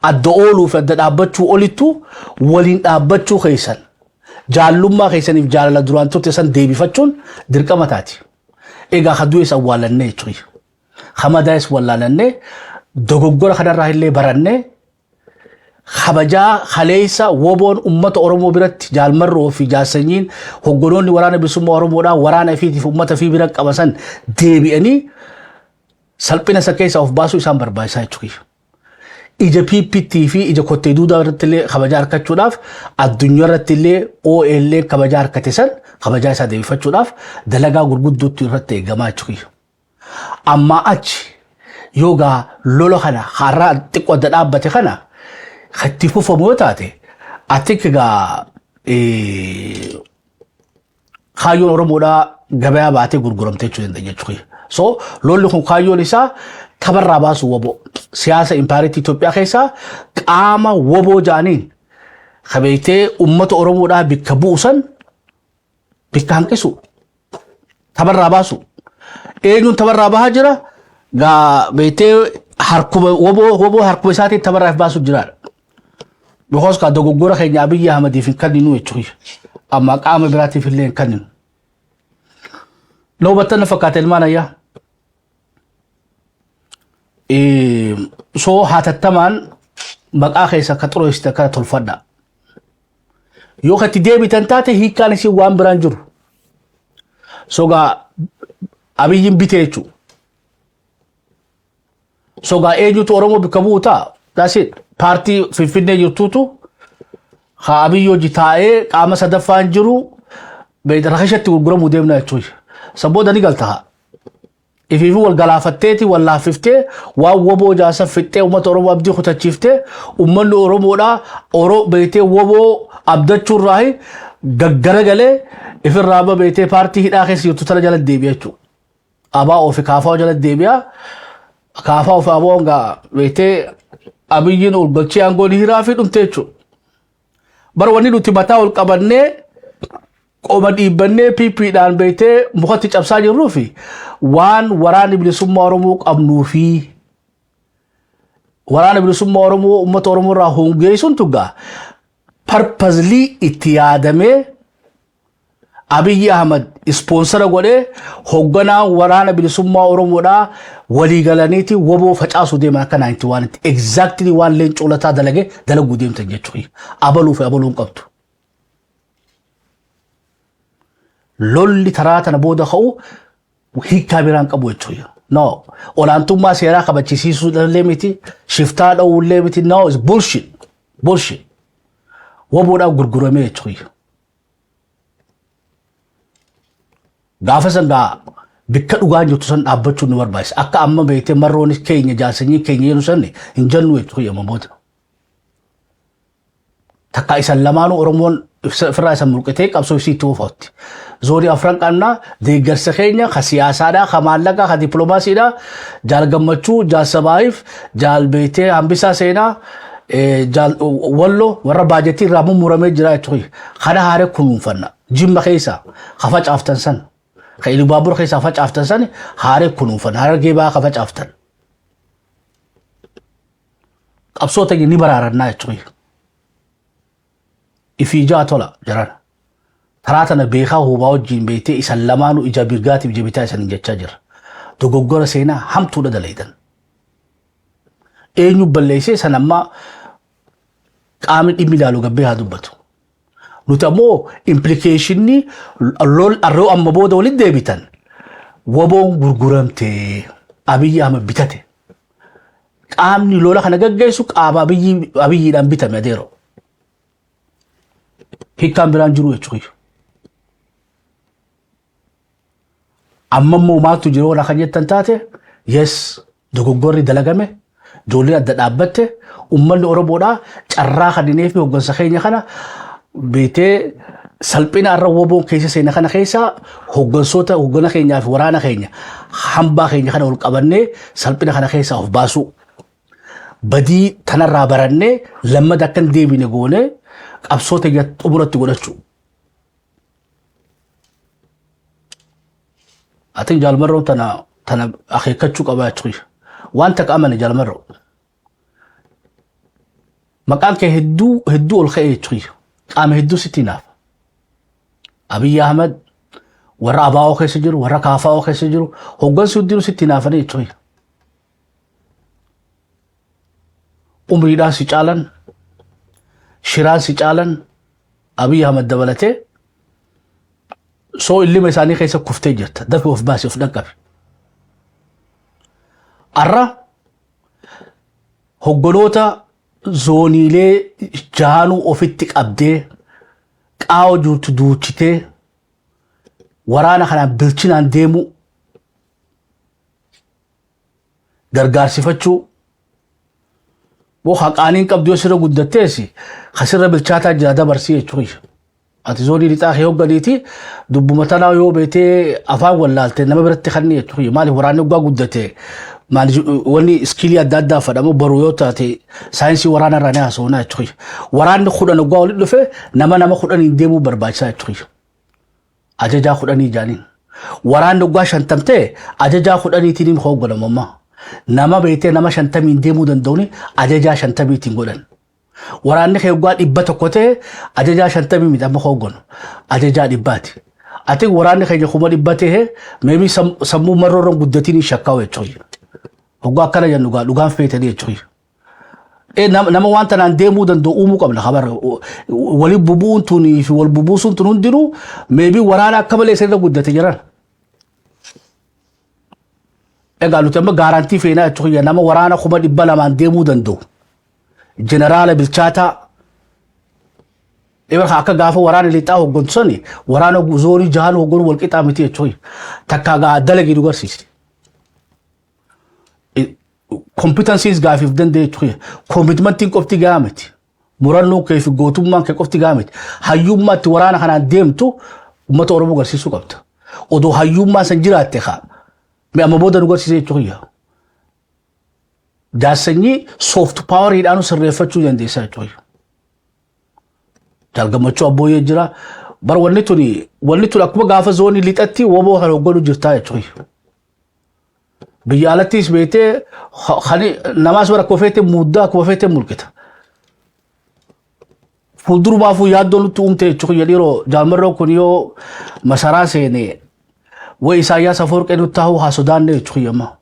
Adda ooluu fi adda dhaabbachuu olittu waliin dhaabbachuu keessan jaallummaa keessaniif jaalala duraan turte san deebifachuun dirqama taati. Egaa ka du'es awwaalannee jechuudha. Ka madaa'es wallaalannee dogoggora kanarraa illee barannee kabajaa kaleessa woboon ummata Oromoo biratti Jaal Marroo fi Jaal Sanyiin hoggonoonni waraana bilisummaa Oromoodhaa waraana ifiitiif ummata ifii bira qaban san deebi'anii salphina isa keessaa of baasuu isaan barbaachisaa jechuudha. Ija PPT fi ija kottee duudaa irratti illee kabajaa argachuudhaaf addunyaa irratti illee OLA kabajaa argate san kabajaa isaa deebifachuudhaaf dalagaa gurguddootti irratti eegamaa jechuudha. Ammaa achi yoo gaa lola kana har'a xiqqoo adda dhaabbate kana itti fufamu yoo taate ati gaa kaayyoon Oromoodhaa gabayaa baatee gurguramte jechuu dandeenya jechuudha. So lolli kun kaayyoon isaa tabarraa baasuu waboo siyaasa impaayeritti Itoophiyaa keessaa qaama waboo ja'aniin kabeeytee uummata Oromoodhaa bikka bu'u san bikka hanqisu tabarraa baasu. Eenyuun tabarraa bahaa jira? Gaa beektee harkuma waboo waboo harkuma isaatiin tabarraa baasu jiraadha. Because kaa dogoggora keenya Abiyyi Ahmadiif hin kenninu jechuudha. Amma qaama biraatiif illee hin kenninu. Na hubattan na fakkaata ilmaan ayyaa. So hatattamaan maqaa keessa akka xureessite akkana tolfadha. Yoo katti deebitan taate hiikkaan isin waan biraan jiru. Sogaa Abiyyiin bitee jechuudha. Sogaa eenyutu Oromoo bakka bu'u ta'a? That's it. Paartii Finfinnee jirtuutu haa Abiyyi hojii taa'ee qaama sadaffaan jiru rakashatti gurguramuu deemna jechuudha. San booda ni galta haa. Ifiifuu wal galaafatteeti wal laaffiftee waan woboo jaasa fixxee uummata Oromoo abdii kutachiiftee uummanni Oromoodhaa Oro beektee woboo abdachuurraa gaggaragalee ifirraa amma beektee paartii hidhaa keessa jirtu tana jala deebi'a jechuudha. ABO fi KFO jala deebi'a. KFO fi ABO'n gaa beektee Abiyyiin ol galchee aangoo ni hiraa fi dhumte jechuudha. Bara wanni nuti mataa ol qabannee qoma dhiibbannee PPdhaan beektee mukatti cabsaa jirruu fi waan waraanni bilisummaa Oromoo qabnuu fi waraana bilisummaa Oromoo uummata Oromoo irraa hongeessuun tuggaa purposely itti yaadamee Abiyyi Ahmad ispoonsara godhee hoogganaa waraana bilisummaa Oromoodhaa walii galaniiti woboo facaasuu deeman akka 91tti exactly waan Leencoo Lataa dalage dalaguu deemtan jechuudha. Abaluu fi abaluu hin qabdu. Lolli taraa tana booda ka'u hiikkaa biraan qabu jechuudha. No, olaantummaa seeraa kabachisiisuu illee miti, shiftaa dha'uu illee miti, no, it's bullshit. Bullshit. Woboodhaaf gurguramee jechuudha. Gaafa san gaa bikka dhugaan jirtu san dhaabbachuun nu barbaachisa. Akka amma beektee marroon keenya jaarsanyii keenya jedhu san hin jennu jechuudha amma booda. Takka isan lamaanuu Oromoon ofirraa isan mulqitee qabsoo isii itti fufatti. Zoonii afran qabna deeggarsa keenya ka siyaasaadhaa, ka maallaqaa, ka dippiloomaasiidhaa, jaal gammachuu, jaal sabaahiif, jaal beektee hambisaa seenaa, jaal wallo warra baajetii irraa mummuramee jira jechuudha. Kana haaree kunuunfanna. Jimma keessa ka facaaftan san, ka Ilubaabuur keessaa facaaftan san haaree kunuunfanna. Harargee bahaa ka facaaftan. Qabsoo teenya ni baraarannaa jechuudha. Ifii ijaa tola jaran. Taraa tana beekaa huubaa wajjin beektee isan lamaanuu ija mirgaatiif ija bitaa isaniin jechaa jira. Dogoggora seenaa hamtuudha dalaydan. Eenyu balleessee san amma qaamni dhimmi ilaalu gabbee haa dubbatu. Nuti ammoo implikeeshinni lol arroo amma booda walitti deebitan waboon gurguramte Abiyyi Ahmad bitate. Qaamni lola kana gaggeessu qaama Abiyyiidhaan bitame adeero. Hiikkaan biraan jiru jechuudha. Amma immoo maaltu jira warra kan jettan taate, yes, dogoggorri dalagame, ijoolleen adda dhaabbatte, uummanni Oromoodhaa carraa kanneenii fi hooggansa keenya kana beetee salphina irra woboon keessa seena kana keessa hooggansoota hooggana keenyaa fi waraana keenya hambaa keenya kana ol qabannee salphina kana keessaa of baasuu. Badii tanarraa barannee lammata akka hin deebine goonee qabsoo teenya xumuratti godhachuu. Atin jaalmarroon tana tana akeekkachuu qabaa jechuudha. Waan takka amane jaalmarroo. Maqaan kee hedduu hedduu ol ka'e jechuudha. Qaama hedduu sitti hinaafa. Abiyyi Ahmad warra ABO keessa jiru, warra KFO keessa jiru, hoggansi hundinuu sitti hinaafanii jechuudha. Umriidhaan si caalan, shiraan si caalan, Abiy Ahmad dabalatee soo illima isaanii keessa kuftee jirta. Dafi of baasi, of dhaqqabi. Arra hogganoota zooniilee jaanuu ofitti qabdee qaawa jirtu duuchitee waraana kanaan bilchinaan deemuu gargaarsifachuu boo haqaaniin qabdu yoo sirra guddattees ka sirra bilchaataa jira dabarsii jechuudha. Ati zoonii lixaa kee hogganiiti dubbuma tanaa yoo beetee afaan wallaalte nama biratti kanni jechuudha. Maaliif waraanni hoggaa guddate wanni iskiilii adda addaa fadhamu boru yoo taate saayinsii waraana irraa ni haasofna jechuudha. Waraanni 10 hoggaa walitti dhufe nama nama 10n deemuu barbaachisaa jechuudha. Ajajaa 10 jaaniin. Waraanni waggaa 50 ta'e ajajaa 10tiin hin hoogganamu amma. Nama beektee nama 50n deemuu danda'uun ajajaa 50tiin godhan. Waraanni kee waggaa 100 ta'e ajajaa 50 miti amma hoogganu. Ajajaa 100ti. Ati waraanni keenya 100,000 ta'e meebii sammuu marroorra guddatiin hin shakkaa'u jechuudha. Waggaa akkana jennu dhugaan feetanii jechuudha. Nama waan tanaan deemuu danda'u uumuu qabna kabar wali bubuun tunii fi wal bubuusuun tun hundinuu meebii waraana akka malee isirra guddate jiran. Egaa nuti amma gaarantii feenaa jechuun nama waraana 200,000n deemuu danda'u. Jeneraala bilchaataa dhiba akka gaafa waraana lixaa hooggantu sani waraana zoonii jahan hoogganu wal qixaa miti jechuun takkaa gaa dalagii nu garsiise. Kompitansiis gaafiif danda'e jechuudha. Koomitmentiin qofti gahaa miti. Murannoo kee fi gootummaan kee qofti gahaa miti. Hayyummaa itti waraana kanaan deemtu uummata Oromoo garsiisuu qabda. Odoo hayyummaa san jiraatte kaa. Mee amma booda nu garsiise jechuudha. Jaarsanyii soft poweriidhaan sirreeffachuu dandeessa jechuudha. Jaal Gammachuu Abbooyyee jira. Bar wanni tuni akkuma gaafa zoonii lixatti woboo kan hoogganu jirtaa jechuudha. Biyya alattis beektee namaas bara akkuma feete muuddaa, akkuma feete mulqita. Fuuldurumaafuu yaaddoo nutti uumte jechuudha. Dhiiroo, jaalmarroo kun yoo masaraa seene way Isaayyaas Afoorqee nutti taa'uu haa sodaanne jechuudha amma.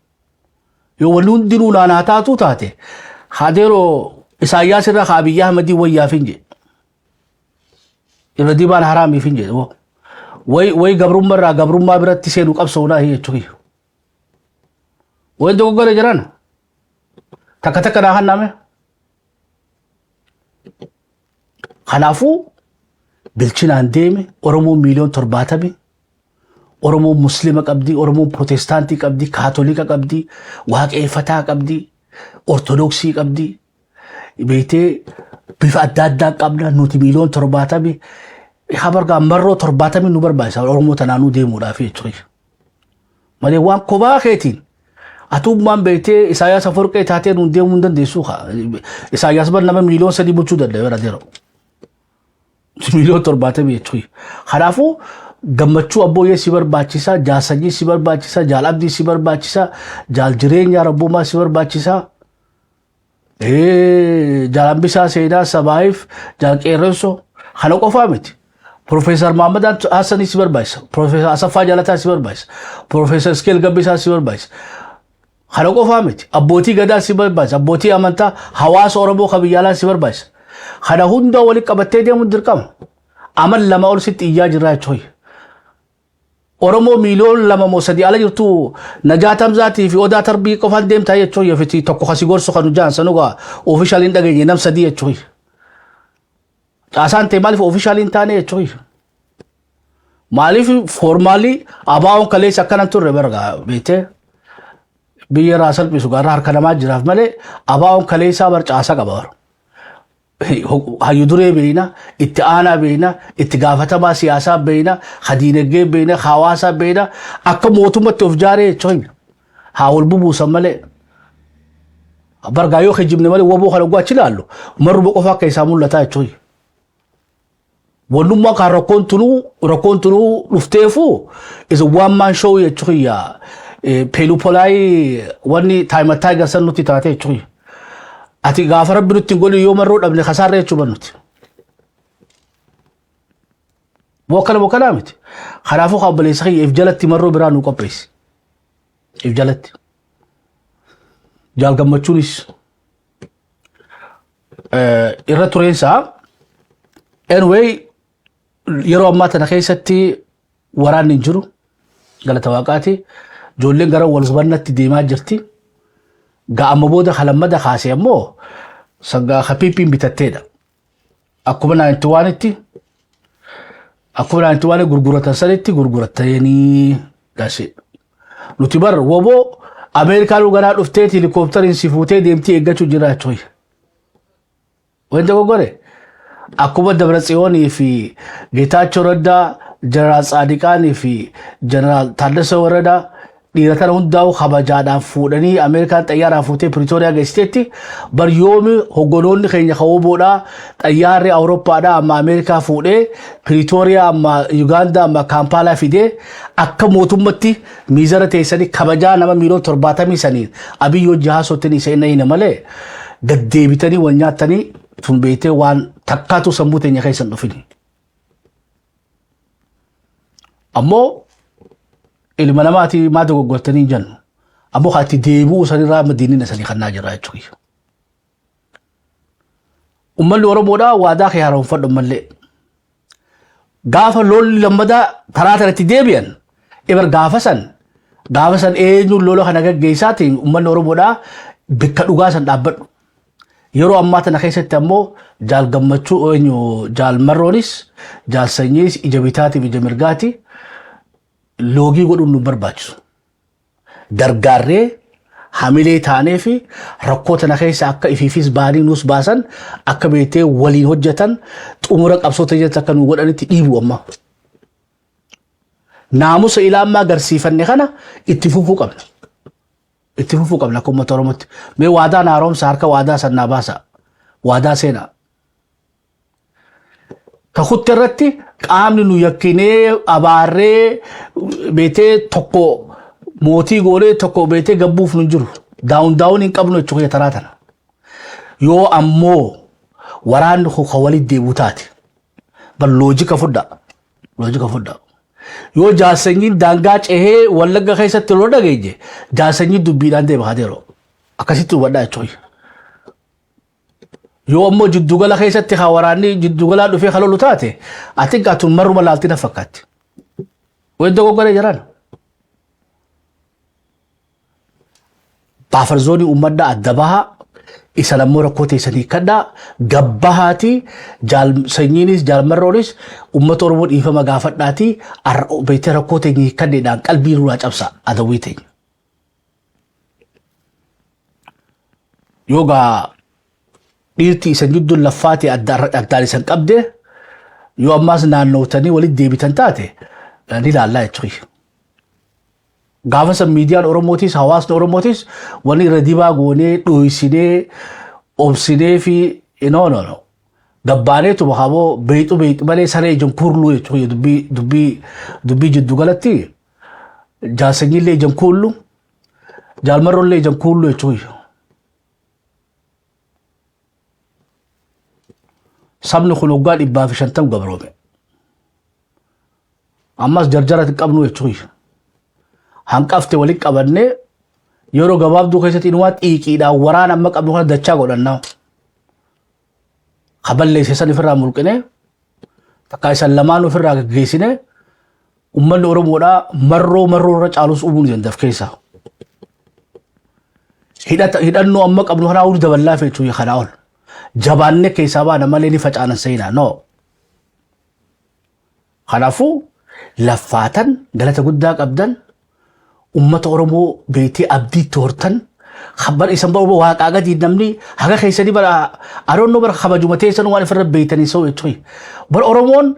Yoo wanni hundinuu naanaa taatu taate, hadeeroo Isaayyaas irra haa Abiyyi Ahmadii wayyaaf hin jedhe. Irra dibaan haraamiif hin jedhe. Way gabrummaa irraa gabrummaa biratti seenuu qabsoonaa jechuudha. Way dogoggora jiran takka takka naa kanname. Kanaafuu bilchinaan deeme. Oromoon miiliyoon 70, Oromoon Musliima qabdi, Oromoon Protestaantii qabdi, Kaatolika qabdi, Waaqeeffataa qabdi, Ortodoksii qabdi. Beektee, bifa adda addaa qabna nuti miiliyoon 70. Habargaa marroo 70 nu barbaachisa Oromoo tanaanuu deemuudhaaf jechuudha. Malee waan kophaa keetiin atummaan beektee Isaayyaas Aforqee taatee nuun deemuu hin dandeessu. Isaayyaas bar nama miiliyoon 3 bulchuu danda'e bara deero. Miiliyoon 70 jechuudha. Kanaafuu Gammachuu Abbooyyee si barbaachisa, Jaal Sanyii si barbaachisa, Jaal Abdii si barbaachisa, Jaal Jireenyaa Rabbummaa si barbaachisa. Jaal Hambisaa Seenaa Sabaayiif, Jaal Qeerranso kana qofaa miti. Profeesar Mahammad Hassanii si barbaachisa. Profeesar Asaffaa Jaalataa si barbaachisa. Profeesar Iskeel Gabbisaa si barbaachisa. Kana qofaa miti. Abbootii gadaa si barbaachisa. Abbootii amantaa, hawaasa Oromoo kan biyya alaa si barbaachisa. Kana hunda walitti qabattee deemuun dirqama. Amal 2 ol sitti iyyaa jirraa jechuudha. Oromoo miiliyoon 2 moo 3 ala jirtu Najaat Hamzaatii fi Odaa Tarbii qofaan deemtaa jechuudha. Fiti tokko kasi gorsu kan jaan sanugaa official hin dhageenye nam sadii jechuudha. Caasaan ta'e maaliif official hin taane jechuudha. Maaliif formally ABO'n kaleessa akkana turre bargaa beektee biyya irraa salphisu gaarraa harka namaa jiraaf malee ABO'n kaleessaa bar caasaa qaba bara. Hayyu duree beeyna, itti aanaa beeyna, itti gaafatamaa siyaasaa beeyna, hadiinagdee beeyna, hawaasaa beeyna, akka mootummatti of jaaree jechuudha. Haa wal bubuusan malee. Bargaa yoo kijibne malee waboo kana achi ilaallu marruma qofa akka isaa mul'ataa jechuudha. Wannummaa kan rakkoon tunuu dhufteefu is one man show jechuudha. Peelupolaayii wanni taayimataa garsan nutti taate jechuudha. Ati gaafa rabbi nutti hin godhin yoo marroo dhabne kasaarra jechuudha nuti. Bokkana bokkanaa miti. Kanaafuu kan obboleessa kiyya if jalatti marroo biraa nu qopheessi. If jalatti. Jaal Gammachuunis irra tureensaa. Anyway, yeroo ammaa tana keessatti waraanni hin jiru, galata waaqaati. Ijoolleen gara wal hubannatti deemaa jirti. Ga'ama booda kalammada kaase ammoo sangaa kapiippiin bitatteedha. Akkuma 91tti, akkuma 91 gurguratan sanitti gurguratanii gaase. Nuti bar woboo Ameerikaan ganaa dhufteeti helikooптariin si fuutee deemtii eeggachuu jira jechuudha. Wanta goggore akkuma Dabra Tsiyoonii fi Geetaachoo Raddaa, Jeneraal Tsaadiqaanii fi Jeneraal Taaddasaa Warradaa dhiira kana hundaa'u kabajaadhaan fuudhanii Ameerikaan xayyaaraan fuutee Piriitooriyaa geessiteetti, bar yoomi hogganoonni keenya kawoboodhaa xayyaarri Awurooppaadhaa amma Ameerikaa fuudhee Piriitooriyaa amma Yugaandaa amma Kaampaalaa fidee akka mootummatti miizara teessanii kabajaa nama miiliyoon 70 saniin Abiyyi hojii haasoottanii isa inni malee gaddeebitanii wal nyaattanii tun beektee waan takkaatu sammuu teenya keessa hin dhufin. Ammoo ilma namaati maa dogoggortanii hin jennu. Ammoo kan itti deebi'uu sanirraa madiinina sanii kannaa jirra jechuudha. Uummanni Oromoodhaa waadaa kee haaromfadhu mallee. Gaafa lolli lammadaa karaa kanatti deebi'an ibar gaafa san eenyuun lola kana gaggeessaatiin uummanni Oromoodhaa bikka dhugaa san dhaabbadhu. Yeroo ammaa tana keessatti ammoo Jaal Gammachuu eenyu, Jaal Marroonis Jaal Sanyiis ija bitaatiif ija mirgaati, loogii godhuun nu barbaachisu. Gargaarree hamilee taanee fi rakkoo tana keessa akka ifiifis baanii nuus baasan, akka beektee waliin hojjetan, xumura qabsoo tajaajila akka nu godhanitti dhiibu amma. Naamusa ilaa ammaa agarsiifanne kana itti fufuu qabna. Itti fufuu qabna akka uummata Oromootti. Mee waadaa haaromsa harka waadaa sannaa baasa. Waadaa seenaa. Takutti irratti qaamni nu yakkinee abaarree beetee tokko mootii goonee tokko beetee gabbuuf nu jiru. Daawun daawun hin qabnu jechuudha taraa tana. Yoo ammoo waraanni kun kan walitti deebi'u taate bar loojika fudhaa. Loojika fudhaa. Yoo jaarsanyiin daangaa cehee Wallagga keessatti lola dhageenye jaarsanyiin dubbiidhaan deema hadeeroo. Akkasitti hubadhaa jechuudha. Yoo ammoo jiddugala keessatti kan waraanni jiddugalaa dhufee kan lolu taate ati gaatuun marruma laalti na fakkaatti. Wayi dogoggoree jiraan. Baafar zoonii uummadhaa adda bahaa isan ammoo rakkoo teessan hiikkadhaa gabbahaatii jaal sanyiinis jaal marroonis uummata Oromoo dhiifama gaafadhaatii beektee rakkoo teenya hiikkadheedhaan qalbii nurraa cabsa adawwii teenya. Yoo gaa dhiirti isan jidduun laffaati addaan isan qabde yoo ammaas naannooftanii walitti deebitan taate ni ilaallaa jechuudha. Gaafa san miidiyaan Oromootis hawaasni Oromootis wanni irra dibaa goonee dhoysinee obsinee fi no no no. Gabbaaneetuma haboo beexu beexu malee saree ijaan kuurluu jechuudha dubbii dubbii dubbii jiddu galatti jaasanyiillee ijaan kuullu jaalmarroollee ijaan kuullu jechuudha. Sabni kun waggaa 150 gabroome. Ammas jarjara hin qabnu jechuudha. Hanqafte walitti qabannee yeroo gabaabduu keessatti inumaa xiiqiidhaan waraana amma qabnu kana dachaa godhannaa. Ka balleesse san ofirraa mulqinee takkaa isan lamaan ofirraa gaggeessinee uummanni Oromoodhaa marroo marroo irra caalus uumuu ni danda'af keessaa. Hidhannoo amma qabnu kanaa ol daballaa feechuu kanaa ol. Jabaannee keessaa baana malee ni facaanan seenaa. No. Kanaafuu laffaatan galata guddaa qabdan ummata Oromoo beektee abdiitti hortan bar isan bara waaqaa gadi namni haga keessanii bara aroonnoo bara kabajuma teessan waan ofirra beektanii sa'u jechuudha. Bar Oromoon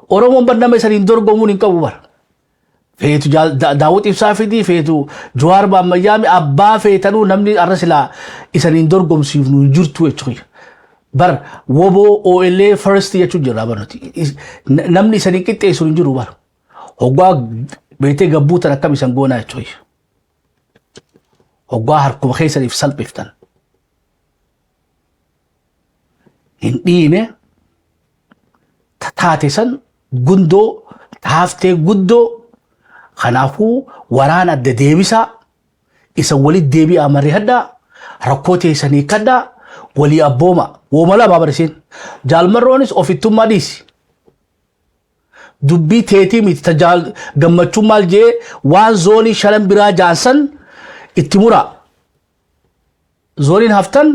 Oromoon bar nama isaniin dorgomuun hin qabu bara. Feetu Daawwit Ibsaa fidii feetu Jawaar Baammayyaami abbaa feetanuu namni arra silaa isaniin dorgomsiifnu hin jirtu jechuudha. Bar woboo OLA first jechuun jirra bar nuti. Namni isaniin qixxeessu hin jiru bar. Hoggaa beektee gabbuu tan akkam isan goonaa jechuudha. Hoggaa harkuma keessaniif salphiftan. Hin dhiine taate san gundoo taaftee guddoo kanaafuu waraana adda deebisaa isa walitti deebi'aa mari'adhaa rakkoo teessanii hiikkadhaa walii abbooma wooma lama barisiin jaalmarroonis ofittummaa dhiisi dubbii teetii miti ta jaal gammachuu maal jee waan zoonii shanan biraa jaansan itti muraa Zooniin haftan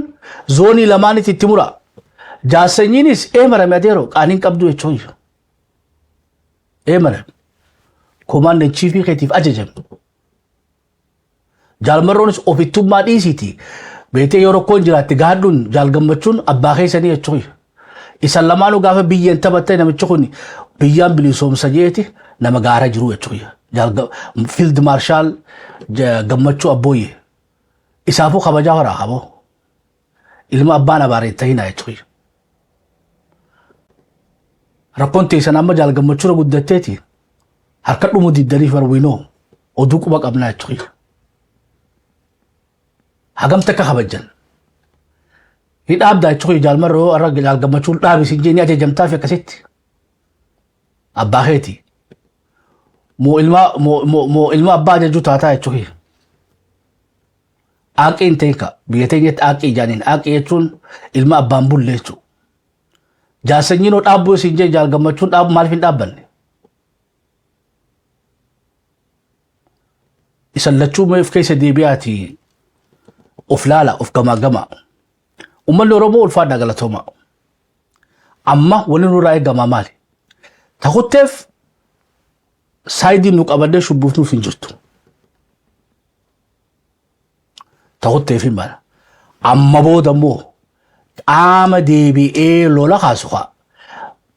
zoonii lamaanitti itti mura. Jaarsanyiinis ee marame adeero qaaniin qabdu jechuun. Ee marame. Komaandin chiifii keetiif ajajame. Jaalmarroonis ofittummaa dhiisiiti. Beetee yoo rakkoon jiraatte gaadhuun jaal gammachuun abbaa keessanii jechuun. Isan lamaanuu gaafa biyyeen taphatte namichi kun biyyaan bilisoomsa jeeti nama gaara jiru jechuudha. Field Maarshaal Gammachuu Abbooyyee. Isaafuu kabajaa horaa qaboo. Ilma abbaan abaare hin tahinaa jechuudha. Rakkoon teessan amma jaal gammachuura guddatteeti. Harka dhumu diddaniif barwiinoo oduu quba qabnaa jechuudha. Hagam takka kabajjan. Ni dhaabdaa jechuudha jaalmarra yoo har'a jaal gammachuun dhaabi siin jee ni ajajamtaafi akkasitti. Abbaa keeti. Moo ilma moo moo moo ilma abbaa ajajuu taataa jechuudha. Aaqii hin ta'in ka biyya teenyatti aaqii jaaniin aaqii jechuun ilma abbaan bulle jechuudha. Jaarsanyiin hoo dhaabbuu isin jee jaal gammachuun dhaabu maaliif hin dhaabbanne? Isan lachuu mee of keessa deebi'aati of laala of gamaa gamaa. Uummanni Oromoo ulfaadhaa galatoomaa. Amma wanni nurraa eegamaa maali? Takutteef saayidiin nu qabannee shubbuufnuuf hin jirtu. Takutteef hin mala. Amma booda immoo qaama deebi'ee lola kaasu kaa.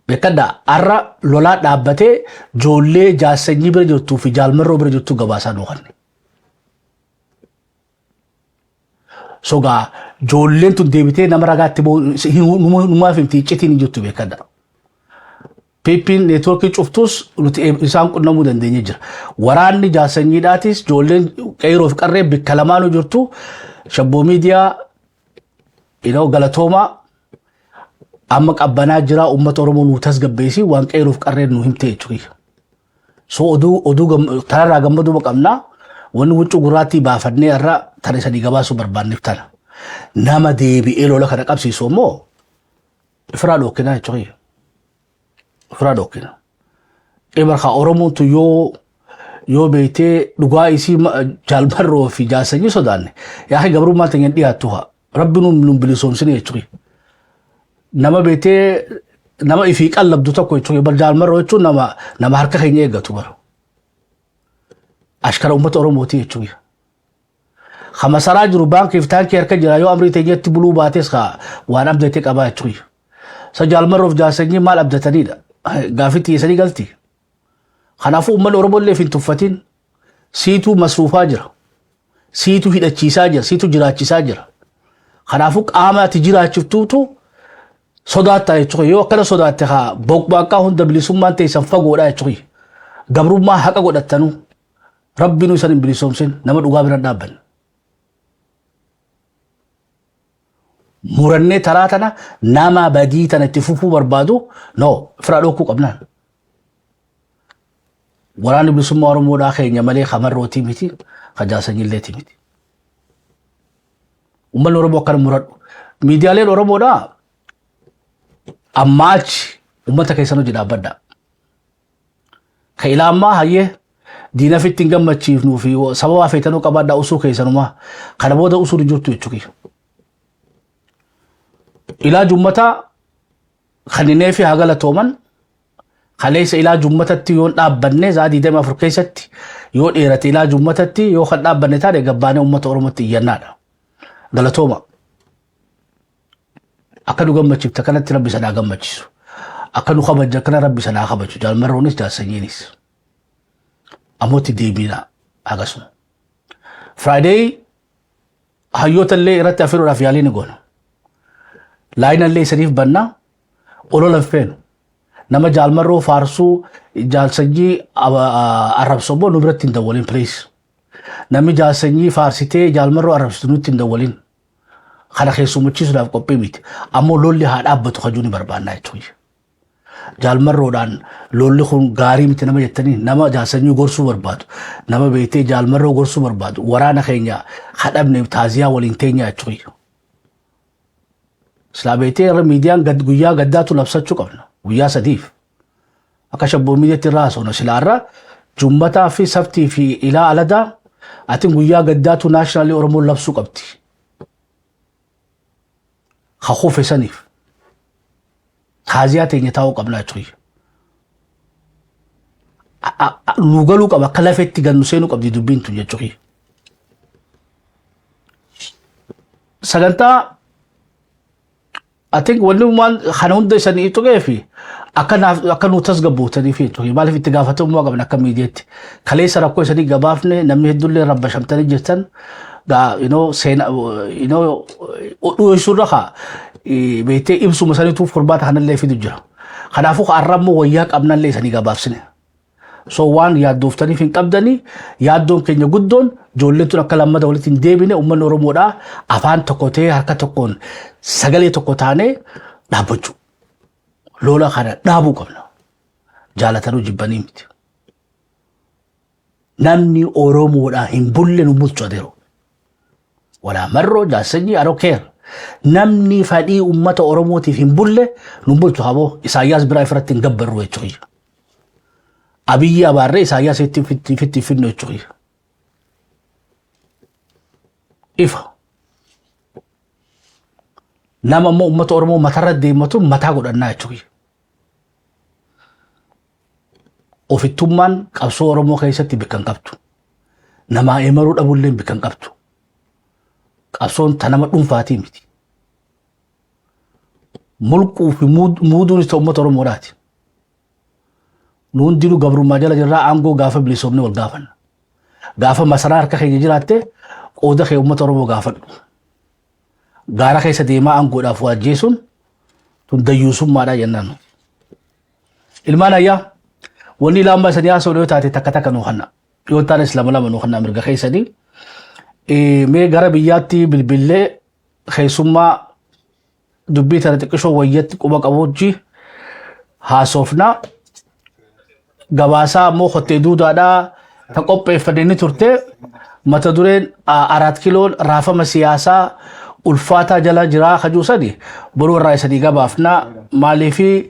Beekadhaa har'a lolaa dhaabbatee ijoollee jaarsanyii bira jirtuu fi jaalmarroo bira jirtuu gabaasaa nuu kanne. Sogaa ijoolleen tun deebitee nama ragaatti numaaf himti iccitiin hin jirtu beekadha. PP'n neetwoorkii cuftus nuti isaan qunnamuu dandeenye jira. Waraanni jaasanyiidhaatis ijoolleen qeeroo fi qarree bikka lamaanuu jirtu. Shabboo miidiyaa galatoomaa amma qabbanaa jira, uummata Oromoo nuu tasgabbeessi, waan qeeroo fi qarreen nu himte jechuudha. So oduu tanarraa gammaduu qabnaa. Wanni huccuu gurraattii baafannee irra tana isanii gabaasuu barbaanneef tana. Nama deebi'ee lola kana qabsiisu immoo ifraa dhookkinaa jechuudha. Ofirraa dhokkina. Ibarkaa Oromoon tun yoo beektee dhugaa isii jaalbarroo fi jaalsanyii sodaanne yaa gabrummaa teenya dhiyaattu haa rabbi nuun bilisoomsine jechuudha. Nama beektee nama ifii qallabdu tokko jechuudha. Bar jaalmarroo jechuun nama harka keenya eeggatu bara. Ashkara uummata Oromooti jechuudha. Ka masaraa jiru baankii fi taankii harka jira, yoo amrii teenyatti buluu baates ka waan abdate qabaa jechuudha. Sa jaalmarroof jaalsanyii maal abdatanidha? Gaaffii xiyyeessanii galti. Kanaafuu uummanni Oromoo illee hin tuffatin. Siituu masruufaa jira. Siitu hidhachiisaa jira. Siitu jiraachisaa jira. Kanaafuu qaama ati jiraachiftuutu sodaattaa jechuudha. Yoo akkana sodaatte haa boqbaaqaa hunda bilisummaan teessan fagoodha jechuudha. Gabrummaa haqa godhattanuu rabbiinuu isan hin bilisoomsin, nama dhugaa bira dhaabbanne. Murannee taraa tana nama badii tana itti fufuu barbaadu no firaa dhookuu qabnaan. Waraanni bilisummaa Oromoodhaa keenya malee kamarrootii miti, kajaasanyilleetii miti. Uummanni Oromoo akkana muradhu. Miidiyaaleen Oromoodhaa ammaa achi uummata keessan hojii dhaabbadhaa. Ka ilaa ammaa hayyee diina fitti hin gammachiifnuu fi sababaa feetanuu qabaadhaa, usuu keessanumaa. Kana booda usuun hin jirtu jechuudha. Ilaa jummataa kaninee fi haa galatooman, kaleessa ilaa jummatatti yoo dhaabbanne, za'a 24 keessatti yoo dheerate, ilaa jummatatti yoo kan dhaabbanne taane gabbaanee uummata Oromootti iyyannaadha. Galatooma. Akka nu gammachiifte kanatti rabbi sanaa gammachiisu. Akka nu kabajja kana rabbi sanaa kabaju. Jaalmarroonis jaalsanyiinis. Ammoo itti deebiina akkasuma. Friday hayyoota illee irratti afeeruudhaaf yaalii ni goona. Laayina illee isaniif bannaa, olola hin feenu. Nama jaalmarroo faarsuu, jaalsanyii arrabsu immoo nu biratti hin dawwalin, please. Namni jaalsanyii faarsitee jaalmarroo arrabsitu nutti hin dawwalin. Kana keessummachiisuudhaaf qophii miti. Ammoo lolli haa dhaabbatu kajuu ni barbaannaa jechuudha. Jaalmarroodhaan lolli kun gaarii miti nama jettanii, nama jaalsanyii gorsuu barbaadu, nama beektee jaalmarroo gorsuu barbaadu, waraana keenya hadhabne taaziyaa waliin teenya jechuudha. Silaa beektee irra miidiyaan guyyaa gaddaatu labsachuu qabna guyyaa 3f. Akka shabboo miidiyaatti irraa haasofna silaa irra jummataa fi sabtii fi ilaa aladaa atin guyyaa gaddaatu naashinaalii Oromoon labsuu qabdi. Ka kufe saniif taaziyaa teenya taa'uu qabna jechuudha. Nu galuu qaba, akka lafetti gannu seenuu qabdi dubbiin tun jechuudha. Sagantaa I think wanni waan kana hunda isanii tuqee fi akka naaf akka nu tasgabbootaniif jechuudha. Maaliif itti gaafatamummaa qabna akka miidiyaatti. Kaleessa rakkoo isanii gabaafne, namni hedduullee rabbashamtanii jirtan gaa seena dhiyeessuurra kaa beektee ibsuma saniituuf furmaata kanallee fidu jira. Kanaafuu har'a immoo wayyaa qabnallee isanii gabaabsine. So waan yaaddooftaniif hin qabdanii, yaaddoon keenya guddoon ijoolleen tun akka lammata walitti hin deebine, uummanni Oromoodhaa afaan tokko ta'ee harka tokkoon sagalee tokko taanee dhaabbachuu. Lola kana dhaabuu qabna. Jaalatanuu jibbanii miti. Namni Oromoodhaa hin bulle nu bulchu adeero. Walaa marroo jaarsanyii, I don't care. Namni fedhii uummata Oromootiif hin bulle nu bulchu haboo Isaayyaas biraa ifirratti hin gabbarru jechuudha. Abiyyi abaarree Isaayyaas itti fitti finnu jechuudha. Ifa. Nama immoo uummata Oromoo matarra deematu mataa godhannaa jechuudha. Ofittummaan qabsoo Oromoo keessatti bakka hin qabdu. Namaa eemaruu dhabuullee bakka hin qabdu. Qabsoon ta nama dhuunfaatii miti. Mulquu fi muuduunis ta uummata Oromoodhaati. Nu hundinuu gabrummaa jala jirraa, aangoo gaafa bilisoomne wal gaafanna. Gaafa masaraa harka keenya jiraatte qooda kee uummata Oromoo gaafadhu. Gaara keessa deemaa aangoodhaaf waajjeessuun tun dayyuusummaadha jennaan. Ilmaan ayyaa wanni laammaa isanii haasa'u yoo taate takka takka nuu kanna. Yoo taanes lama lama nuu kanna mirga keessanii. Mee gara biyyaatti bilbillee keessummaa dubbii tana xiqqishoo wayyatti quba qabuutti haasofna. Gabaasaa ammoo kottee duudaadhaa ta qopheeffanne ni turte. Mata dureen Araat Kiloon raafama siyaasaa ulfaataa jala jiraa kajuu sani boruu irraa isanii gabaafna. Maaliifi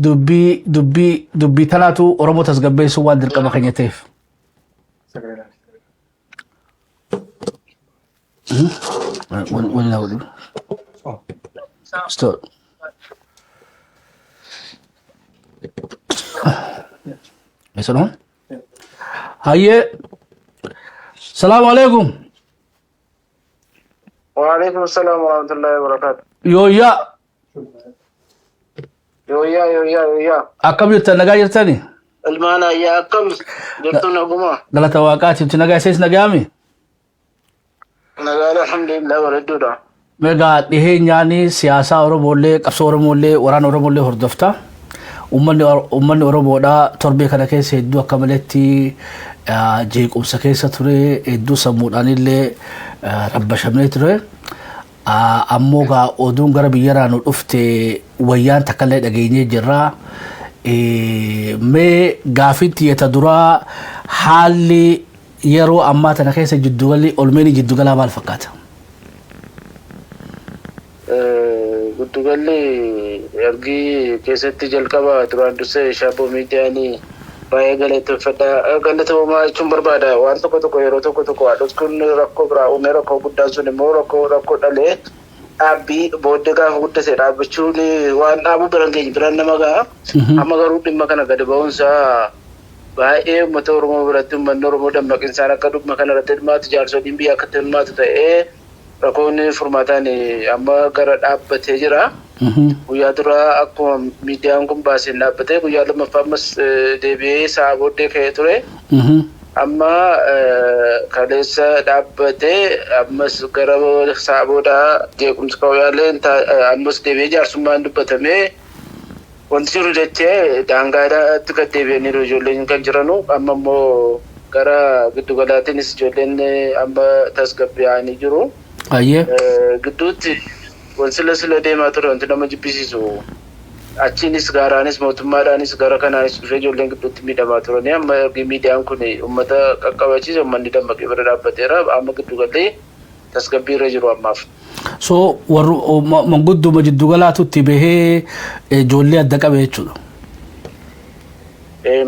dubbii dubbii dubbii tanaatu Oromoo tasgabbeessuu waan dirqama keenya ta'eef. Wani na godhu. Stop. Isa dhuma. Hayyee. Salaamu alaikum. Waalaikum salam warahmatullahi wabarakatuh. Yooyyaa. Yooyyaa yooyyaa yooyyaa. Akkam jirtan nagaa jirtani? Ilmaan ayyaa akkam jirtu naguma. Galata waaqaati nuti nagaa isees nagaami? Nagaan alhamdulillah bareedduudha. Meegaa dhiheenyaani siyaasaa Oromoollee qabsoo Oromoollee waraana Oromoollee hordofta. Uummanni uummanni Oromoodhaa torbee kana keessa hedduu akka maletti jeequmsa keessa ture hedduu sammuudhaanillee rabbashamee ture. Ammoo gaa oduun gara biyyarraa nu dhufte wayyaan takkallee dhageenyee jirra. Mee gaafiin tiyya ta duraa haalli yeroo ammaa tana keessa jiddugalli olmeenii jiddugalaa maal fakkaata? Giddugalli ergii keessatti jalqaba duraan dursee Shaaboo Miidiyaan baay'ee galateeffadha. Galatoomaa jechuun barbaada. Waan tokko tokko yeroo tokko tokko haadhotkuun rakkoo biraa uumee rakkoo guddaan sun immoo rakkoo rakkoo dhalee dhaabbii booddee gaafa guddate dhaabbachuun waan dhaabuu biran keenya biraan nama ga'a. Amma garuu dhimma kana gadi ba'uunsaa baay'ee uummata Oromoo biratti uummanni Oromoo dammaqinsaan akka dhimma kana irratti hirmaatu jaarsoliin biyya akka itti hirmaatu ta'ee rakkoon furmaataan amma gara dhaabbatee jira. Guyyaa dura akkuma miidiyaan kun baaseen dhaabbatee guyyaa lammaffaa ammas deebi'ee sa'a booddee ka'ee ture. Amma kaleessa dhaabbatee ammas gara sa'a boodaa jeequmsi ka'uu yaalee ammas deebi'ee jaarsummaan dubbatamee wanti jiru dachee daangaadhaatti gad deebi'aniiru ijoolleen kan jiranu amma immoo gara giddugalaatiinis ijoolleen amma tasgabbi'anii jiru. Ayyee. Gidduutti wan sila sila deemaa ture wanti nama jibbisiisu achiinis gaaraanis mootummaadhaanis gara kanaanis dhufee ijoolleen gidduutti miidhamaa turanii amma ergi miidiyaan kun uummata qaqqabachiise uummanni dammaqee bira dhaabbateera amma giddugalli tasgabbii irra jiru ammaaf. So warri mangudduma jiddugalaatu itti bahee ijoollee adda qabe jechuudha.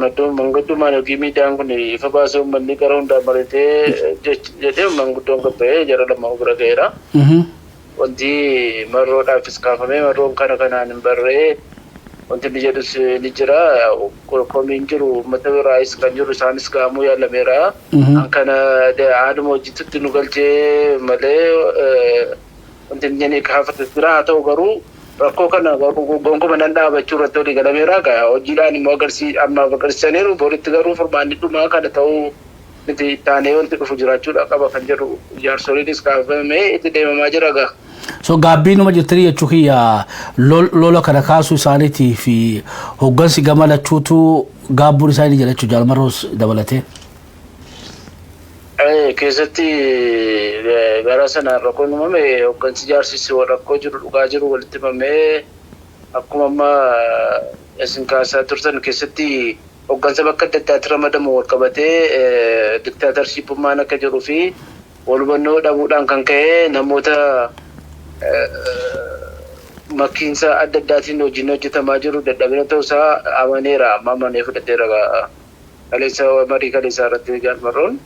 Maddoo manguddumaan ergi miidiyaan kun ifa baasee uummanni gara hundaan maratee jedhee manguddoon gabba'ee jara lama bira ga'eera. Wanti marroodhaafis kaafamee marroon kana kanaan hin barree wanti inni jedhus ni jira. Komiin jiru uummata biraayis kan jiru isaanis gahamuu yaalameera. Kan kana haaluma hojiitti nu galchee malee wanti inni jedhee kaafates jira. Haa ta'u garuu rakkoo kana gonkumaa nan dhaabachuu irratti walii galameera. Hojiidhaan immoo ammaaf agarsiisaniiru. Boritti garuu furmaanni dhumaa kana ta'uu miti ittaanee wanti dhufu jiraachuudha qaba kan jedhu jaarsoliinis kaafamee itti deemamaa jira gaa. So gaabbiinuma jirtanii jechuu kiyya lola kana kaasuu isaaniitii fi hoggansi gama lachuutu gaabbuun isaanii jira jechuudha jaalmarroos dabalatee. Keessatti gara sanaan rakkoon uumame hoggansi jaarsisi rakkoo jiru dhugaa jiru walitti himamee akkuma amma isin kaasaa turtan keessatti hoggansa bakka adda addaatti ramadamu wal qabatee diktaatarshipummaan akka jiruu fi wal hubannoo dhabuudhaan kan ka'e namoota makiinsa adda addaatiin hojiin hojjetamaa jiru dadhabina ta'uusaa amaneera amma amanee fudhateera kaleessa marii kaleessaa irratti jaalmarroon.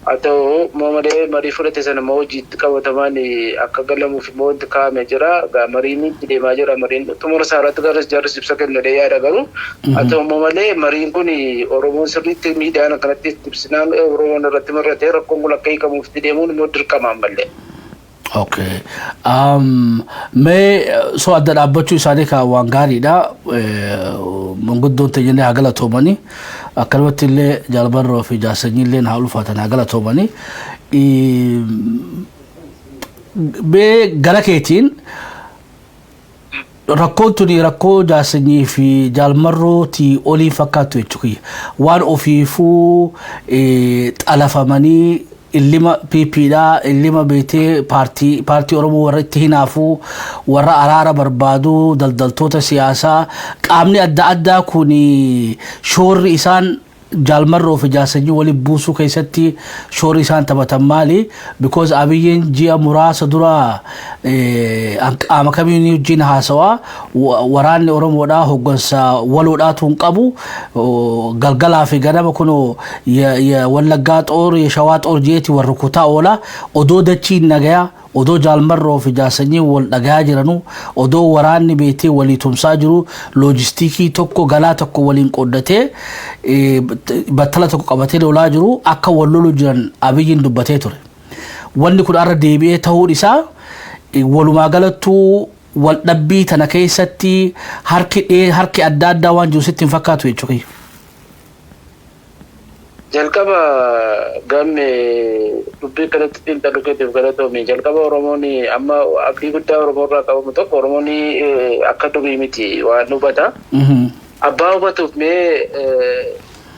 Haa ta'u immoo malee marii fudhate sana immoo hojiitti qabatamaan akka galamuuf immoo wanti kaa'amee jira. Mariin itti deemaa jira. Mariin xumura isaa irratti garas jarris ibsa kennee yaada garuu. Haa ta'u immoo malee mariin kun Oromoon sirriitti miidiyaan akkanatti itti ibsinaan Oromoon irratti marratee rakkoon kun akka hiikamuuf itti deemuun immoo dirqama ammallee. Okay. Mee so adda dhaabbachuu isaanii kan waan gaariidha. Manguddoon teenyallee haa galatoomanii. Akkanumatti illee jaalbarroo fi jaarsanyii illee haa ulfaatan haa galatoomanii. Mee gara keetiin Rakkoon tuni rakkoo Jaal Sanyii fi Jaalmarrootii olii fakkaattu jechuudha. Waan ofiifuu xalafamanii illima PPdhaa, illima beetee paartii Oromoo warra itti hinaafuu, warra araara barbaadu, daldaltoota siyaasaa, qaamni adda addaa kun shoorri isaan Jaalmarroo fi Jaal Sanyii waliin buusuu keessatti shoorri isaan taphatan maali? Because Abiyyiin ji'a muraasa dura qaama kamiin wajjin haasawaa, waraanni Oromoodhaa hooggansa waloodhaatu hin qabu, galgalaa fi ganama kunoo Wallaggaa xoor, Shawaa xoor jeeti warra kutaa oola. Odoo dachiin nagayaa, odoo Jaalmarroo fi Jaal Sanyii wal dhagayaa jiranuu, odoo waraanni beetee walii tumsaa jiru, loojistiikii tokko, galaa tokko waliin qooddatee, battala tokko qabatee lolaa jiru, akka wal lolu jiran Abiyyiin dubbatee ture. Wanni kun arra deebi'ee ta'uun isaa walumaa galattuu wal dhabbii tana keessatti harki adda addaa waan jiru sitti hin fakkaatu jechuudha. Jalqaba gamme dubbii kanatti xiinxaluu keetiif galatoomi. Jalqaba Oromoon amma abdii guddaa Oromoo irraa qabamu tokko, Oromoon akka durii miti, waan hubata. Abbaa hubatuuf mee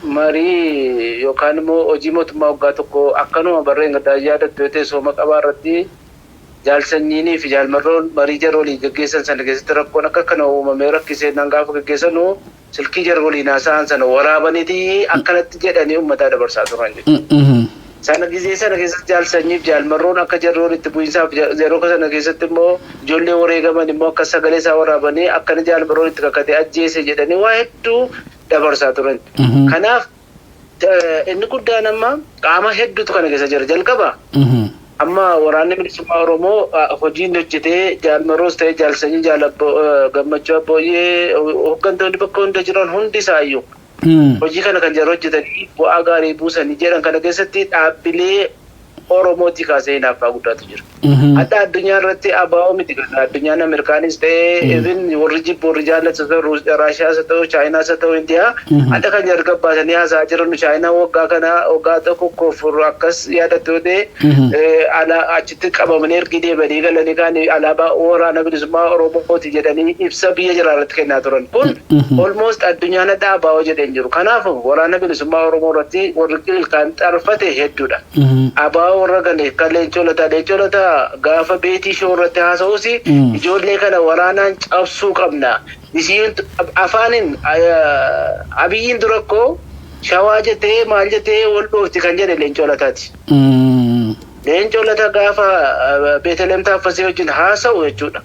marii yookaan immoo hojii mootummaa waggaa tokko akkanuma barreen gaddaa yaadattu yoo ta'e, sooma qabaa irratti Jaalsanyiinii fi Jaalmarroon marii jara walii gaggeessan sana keessatti rakkoon akka kana uumamee rakkisee nan gaafa gaggeessanu silkii jara waliin haasa'an sana waraabaniiti akkanatti jedhanii uummataa dabarsaa turan jechuudha. Sana gizee sana keessatti Jaalsanyiif Jaalmarroon akka jarri walitti bu'iinsaaf, yeroo sana keessatti immoo ijoollee wareegaman immoo akka sagalee isaa waraabanii akkana Jaalmarroon itti kakatee ajjeese jedhanii waa hedduu dabarsaa turan. Kanaaf inni guddaan amma qaama hedduutu kana keessa jira. Jalqaba amma Waraanni Bilisummaa Oromoo hojiin hojjetee, Jaalmarroos ta'e Jaalsanyii, Gammachuu Abbooyyee, hooggantoonni bakka hunda jiran hundi isaayyuu hojii kana kan jara hojjetanii bu'aa gaarii buusanii jedhan kana keessatti dhaabbilee Oromootii kaasee hinaaffaa guddaatu jira. Hadda addunyaa irratti ABO miti kan addunyaan Ameerikaanis ta'ee, even warri jibbu, warri jaallatu ta'u, Raashiyaas haa ta'u, Chaayinaas haa ta'u, Indiyaa, hadda kan jarri gabbaasanii haasa'aa jiran Chaayinaa waggaa kana waggaa tokko koofur akkas yaadattu yoo ta'e, ala achitti qabamanii ergi deebanii galanii kaan alaabaa Waraana Bilisummaa Oromooti jedhanii ibsa biyya jiraa irratti kennaa turan. Kun almost addunyaan hadda ABO jedhee hin jiru. Kanaaf Waraana Bilisummaa Oromoo irratti warri ilkaan xarfate hedduudha. ABO warra gane kan Leencoo Lataa, Leencoo Lataa gaafa beetii shoo irratti haasa'us ijoollee kana waraanaan cabsuu qabna. Isiin afaanin Abiyyiin dura koo Shawaa jettee maal jettee wal dhoofti kan jedhe Leencoo Lataati. Leencoo Lataa gaafa Beeteleem Taaffasee wajjin haasa'u jechuudha.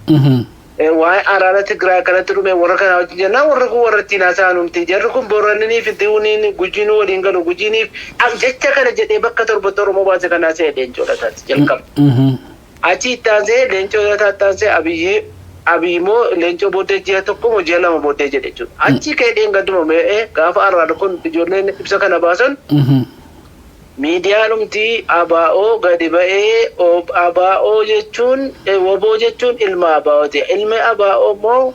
Waa'ee araara Tigraay kanatti dhume warra kanaa wajjin jennaan, warri kun warra ittiin haasa'an humti. Jarri kun Booranniniif Ittiwuniin Gujiinuu waliin galu, Gujiiniif jecha kana jedhee bakka torbatti Oromoo baase kanaa se'e Leencoo Lataati jalqaba. Achi itti aansee Leencoo Lataa itti aansee Abiyyi, Abiyyi immoo Leencoo booddee ji'a tokko moo ji'a 2 booddee jedhe jechuudha. Achi ka'ee dheengadduma mee'ee gaafa araarri kun ijoolleen ibsa kana baasan, miidiyaan dhumti ABO gadi ba'ee ABO jechuun, WBO jechuun ilma ABOti. Ilmi ABO immoo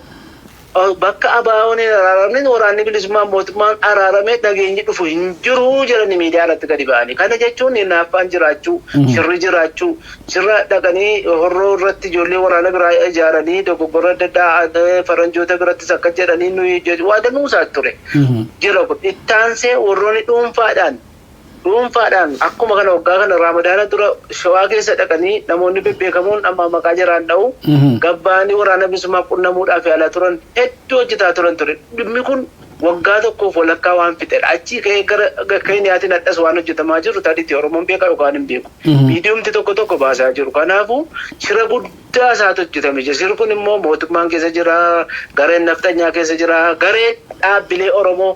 bakka ABO'n hin araaramne waraanni bilisummaa mootummaan araaramee nageenyi dhufu hin jiru jedhanii miidiyaa irratti gadi ba'anii. Kana jechuun hinaaffaan jiraachuu, shirri jiraachuu, shirra dhaqanii horroo irratti ijoollee waraana biraa ijaaranii dogoggora adda addaa faranjoota birattis akka jedhanii nuyi waa danuu isaa ture. Jira kun ittaansee warroonni dhuunfaadhaan akkuma kana waggaa kana Raamadaana dura Shawaa keessa dhaqanii namoonni bebbeekamoon amma maqaa jaraan dha'u gabbaanii Waraana Bilisummaa qunnamuudhaaf yaalaa turan hedduu hojjetaa turan ture. Dhimmi kun waggaa tokkoof walakkaa waan fixedha. Achii ka'ee gara Keeniyaatiin hadhas waan hojjetamaa jiru tadiitti Oromoon beekaa yookaan hin beeku. Miidiyumti tokko tokko baasaa jiru. Kanaafuu shira guddaa isaatu hojjetame jira. Shirri kun immoo mootummaan keessa jira, gareen nafxanyaa keessa jira, gareen dhaabbilee Oromoo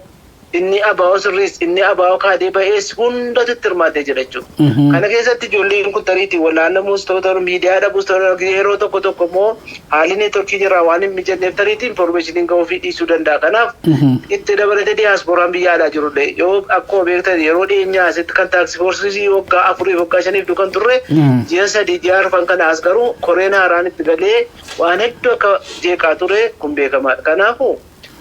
inni ABO sirriis, inni ABO kaadee ba'ees hundatu itti hirmaatee jira jechuudha. Kana keessatti ijoolleen kun tariitii wallaanamuus ta'uu ta'u, miidiyaa dhabuus ta'uu, yeroo tokko tokko immoo haalli neetworkii jiraa waan hin mijanneef tariitii infoormeeshiniin gahuu fi dhiisuu danda'a. Kanaaf itti dabalatee diyaasporaan biyya alaa jirullee yoo akkuma beektan yeroo dhiyeenyaa asitti kan task force waggaa 4 waggaa 5f dukan turre, ji'a 3 ji'a 4 kana as garuu koreen haaraan itti galee waan hedduu akka jeeqaa ture kun beekamaadha. Kanaafuu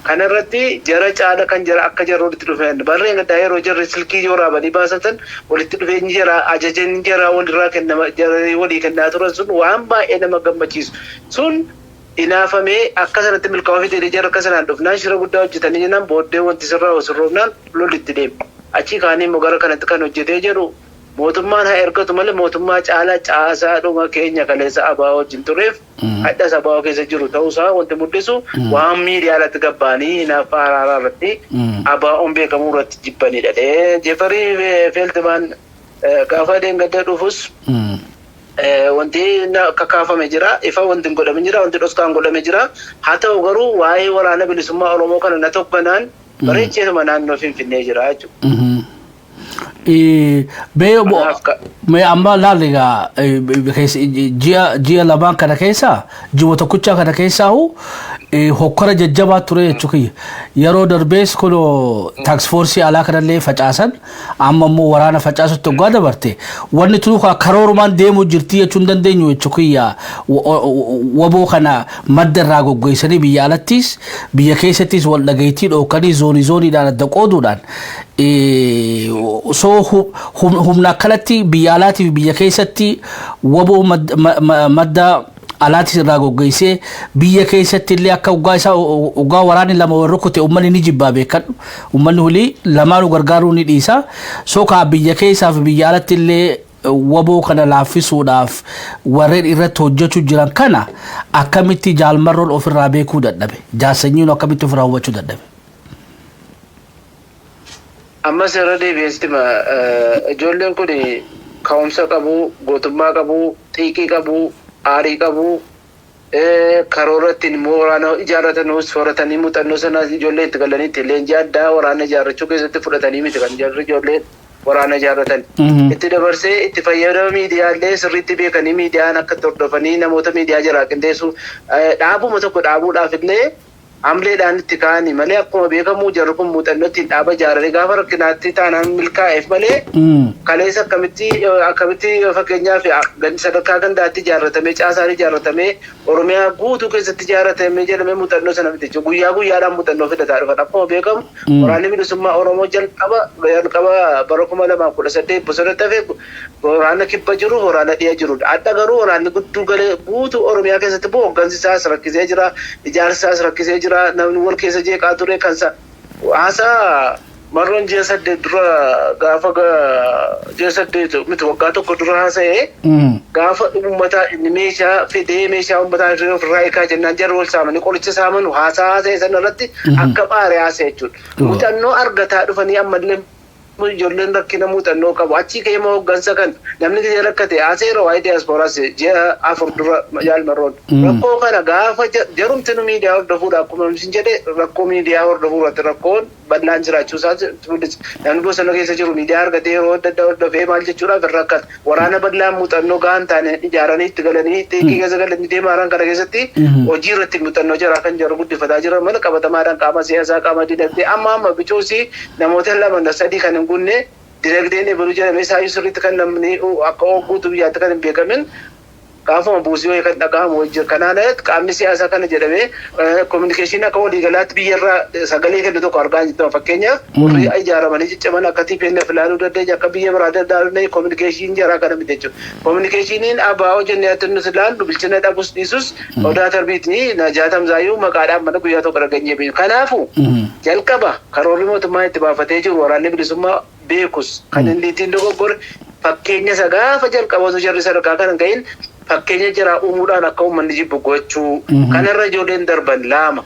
kanarratti jara caala kan jara akka jarri walitti dhufeen barreen gaddaa yeroo jarri silkii waraabanii baasatan walitti dhufeenyi jara, ajajan jara walirraa kennama, jarri walii kennaa turan sun waan baay'ee nama gammachiisu sun. Inaafamee akka sanatti milkaa'uu fidee jara akka sanaan dhufnaan shira guddaa hojjetanii jennaan booddee wanti sirraa sirroofnaan lolli itti deema. Achii kaanii immoo gara kanatti kan hojjetee jedhu mootummaan haa ergatu malee mootummaa caalaa caasaadhuma keenya kaleessa ABO wajjin tureef hadhas ABO keessa jiru ta'uusaa wanti mul'isu waan miidiyaa irratti gabbaanii hinaaffaa araaraa irratti ABO'n beekamuu irratti jibbanidha. Jeffery Feltman gaafa deengadda dhufus wanti kakaafame jira, ifa wanti hin godhamin jira, wanti dhoskaan godhame jira. Haa ta'u garuu waa'ee Waraana Bilisummaa Oromoo kana na tokkanaan bareecheetuma naannoo Finfinnee jira jechuudha. Mee mee amma laal egaa, ji'a 2n kana keessa, ji'a tokkichaa kana keessaa hokkora jajjabaa ture jechuu kiyya. Yeroo darbees kunoo task force alaa kanallee facaasan, amma immoo waraana facaasutti hoggaa dabarte, wanni tunu karoorumaan deemuu jirti jechuu hin dandeenyu jechuu kiyya. Waboo kana madda irraa goggoysanii biyya alattis biyya keessattis wal dhageettii dhookanii zoonii zooniidhaan adda qooduudhaan, soo humna akkanatti biyya alaatii fi biyya keessatti waboo madda alaatis irraa goggoysee biyya keessatti illee akka hoggaa isaa hoggaa waraanni lama wal rukute uummanni ni jibbaa, beekadhu, uummanni hulii lamaanuu gargaaruu ni dhiisa. Soo kaa biyya keessaa fi biyya alatti illee waboo kana laaffisuudhaaf warreen irratti hojjechuu jiran kana akkamitti jaalmarroon ofirraa beekuu dadhabe? Jaarsanyiin akkamitti ofirraa hubachuu dadhabe? Ammas irra deebi'eestima, ijoolleen kun ka'umsa qabu, gootummaa qabu, xiiqii qabu, aarii qabu, karoora ittiin immoo waraana ijaarratanuus horatanii muuxannoo sana ijoollee itti galanii itti leenjii addaa waraana ijaarrachuu keessatti fudhatanii miti kan jarri ijoolleen waraana ijaarratan. Itti dabarsee itti fayyadama miidiyaalee sirriitti beekanii, miidiyaan akka itti hordofanii, namoota miidiyaa jalaa qindeessu, dhaabuma tokko dhaabuudhaaf illee hamleedhaan itti ka'anii malee, akkuma beekamu jarri kun muuxannoo ittiin dhaaba ijaaranii gaafa rakkinaatti taanaan milkaa'eef malee, kaleessa akkamitti fakkeenyaaf sadarkaa gandaatti ijaarratamee, caasaan ijaarratamee, Oromiyaa guutuu keessatti ijaarratamee jedhamee muuxannoo sana miti jechuudha. Guyyaa guyyaadhaan muuxannoo fidataa dhufan. Akkuma beekamu Waraanni Bilisummaa Oromoo jalqaba bara 2018 bosonatti hafe waraana kibba jiru, waraana dhiya jirudha. Adda garuu waraanni gudduu galee guutuu Oromiyaa keessatti immoo hooggansi isaas rakkisee jira, ijaarsi isaas rakkisee jira, namni wal keessa jeeqaa ture kan haasaa marroon ji'a 8 dura, gaafa ji'a 8 miti, waggaa 1 dura haasa'ee, gaafa uummataa inni meeshaa fidee meeshaa uummataa ofirraa hiikaa jennaan jarri wal saamanii qoricha saamanu haasaa haasa'e sana irratti akka baare haasa'e jechuudha. Muuxannoo argataa dhufanii ammallee ijoolleen rakkina muuxannoo qabu. Achii ka'ee immoo hooggansa kan namni gisee rakkate haaseera waa'ee diyaaspooraas ji'a 4 dura jaalmarroon. Rakkoo kana gaafa jarumti nu miidiyaa hordofuudha, akkuma isin jedhe, rakkoo miidiyaa hordofuu irratti rakkoon bal'aan jiraachuu isaa mul'isa. Namni bosona keessa jiru miidiyaa argatee yeroo adda addaa hordofee maal jechuudhaaf hin rakkatu. Waraana bal'aan muuxannoo gahaan taane ijaaranii itti galanii xiiqii keessa galanii deemaa kana keessatti hojii irratti muuxannoo jaraa kan jiru guddifataa jiran malee, qabatamaadhaan qaama siyaasaa, qaama dinagdee amma bicuusi namoota lama sadii kan hin gunne dinagdeen ebaluu jedhamee isaayyuu sirriitti kan namni akka guutuu biyyaatti kan hin beekamin gaafuma buusii wayii kan dhagahamu wayii jira. Kanaan alatti qaamni siyaasaa kana jedhamee communication akka waliigalaatti biyyarraa sagalee kennu tokko argaa hin jirtu. Fakkeenyaaf warri ijaaramanii cicciman akka TPLF ilaaluu dandeenya, akka biyya biraa ilaaluu dandeenya, communication jaraa kana miti jechuudha. Communicationiin ABO jennee ati nuti ilaallu bilchina dhabus dhiisus Odaa Tarbiitii Najaatam Zaayyuu maqaadhaan mana guyyaa tokko dhageenyee beeku. Kanaafuu jalqaba karoorri mootummaa itti baafatee jiru Waraanni Bilisummaa beekus kan inni ittiin dogoggore fakkeenya isa gaafa jalqabatu jarri sadarkaa kana hin gahin fakkeenya jaraa uumuudhaan akka uummanni jibbu gochuu kanarra ijoolleen darban lama.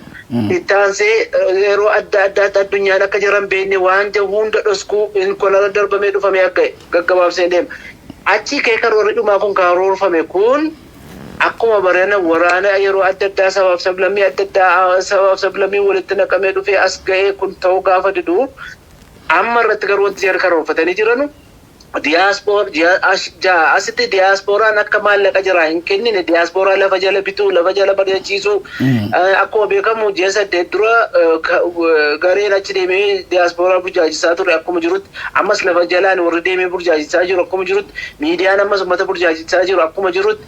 Itti aansee yeroo adda addaatti addunyaan akka jiran beekne waan jiru hunda dhoskuu kolara darbamee dhufamee akka gaggabaabsee deema. Achi kee karoorri dhumaa kun karoorfame kun akkuma barana waraana yeroo adda addaa sabaaf sablammii adda addaa sabaaf sablammii walitti naqamee dhufee as ga'ee kun ta'uu gaafa didu, amma irratti garuu wanti jarri karoorfatanii jiranu asitti diyaaspooraan akka maallaqa jiraa hin kennine, diyaaspooraa lafa jala bituu, lafa jala mari'achiisuu. Akkuma beekamu ji'a 8 dura gareen achi deemee diyaaspooraa burjaajisaa ture akkuma jirutti, ammas lafa jalaan warri deemee burjaajisaa jiru akkuma jirutti, miidiyaan ammas uummata burjaajisaa jiru akkuma jirutti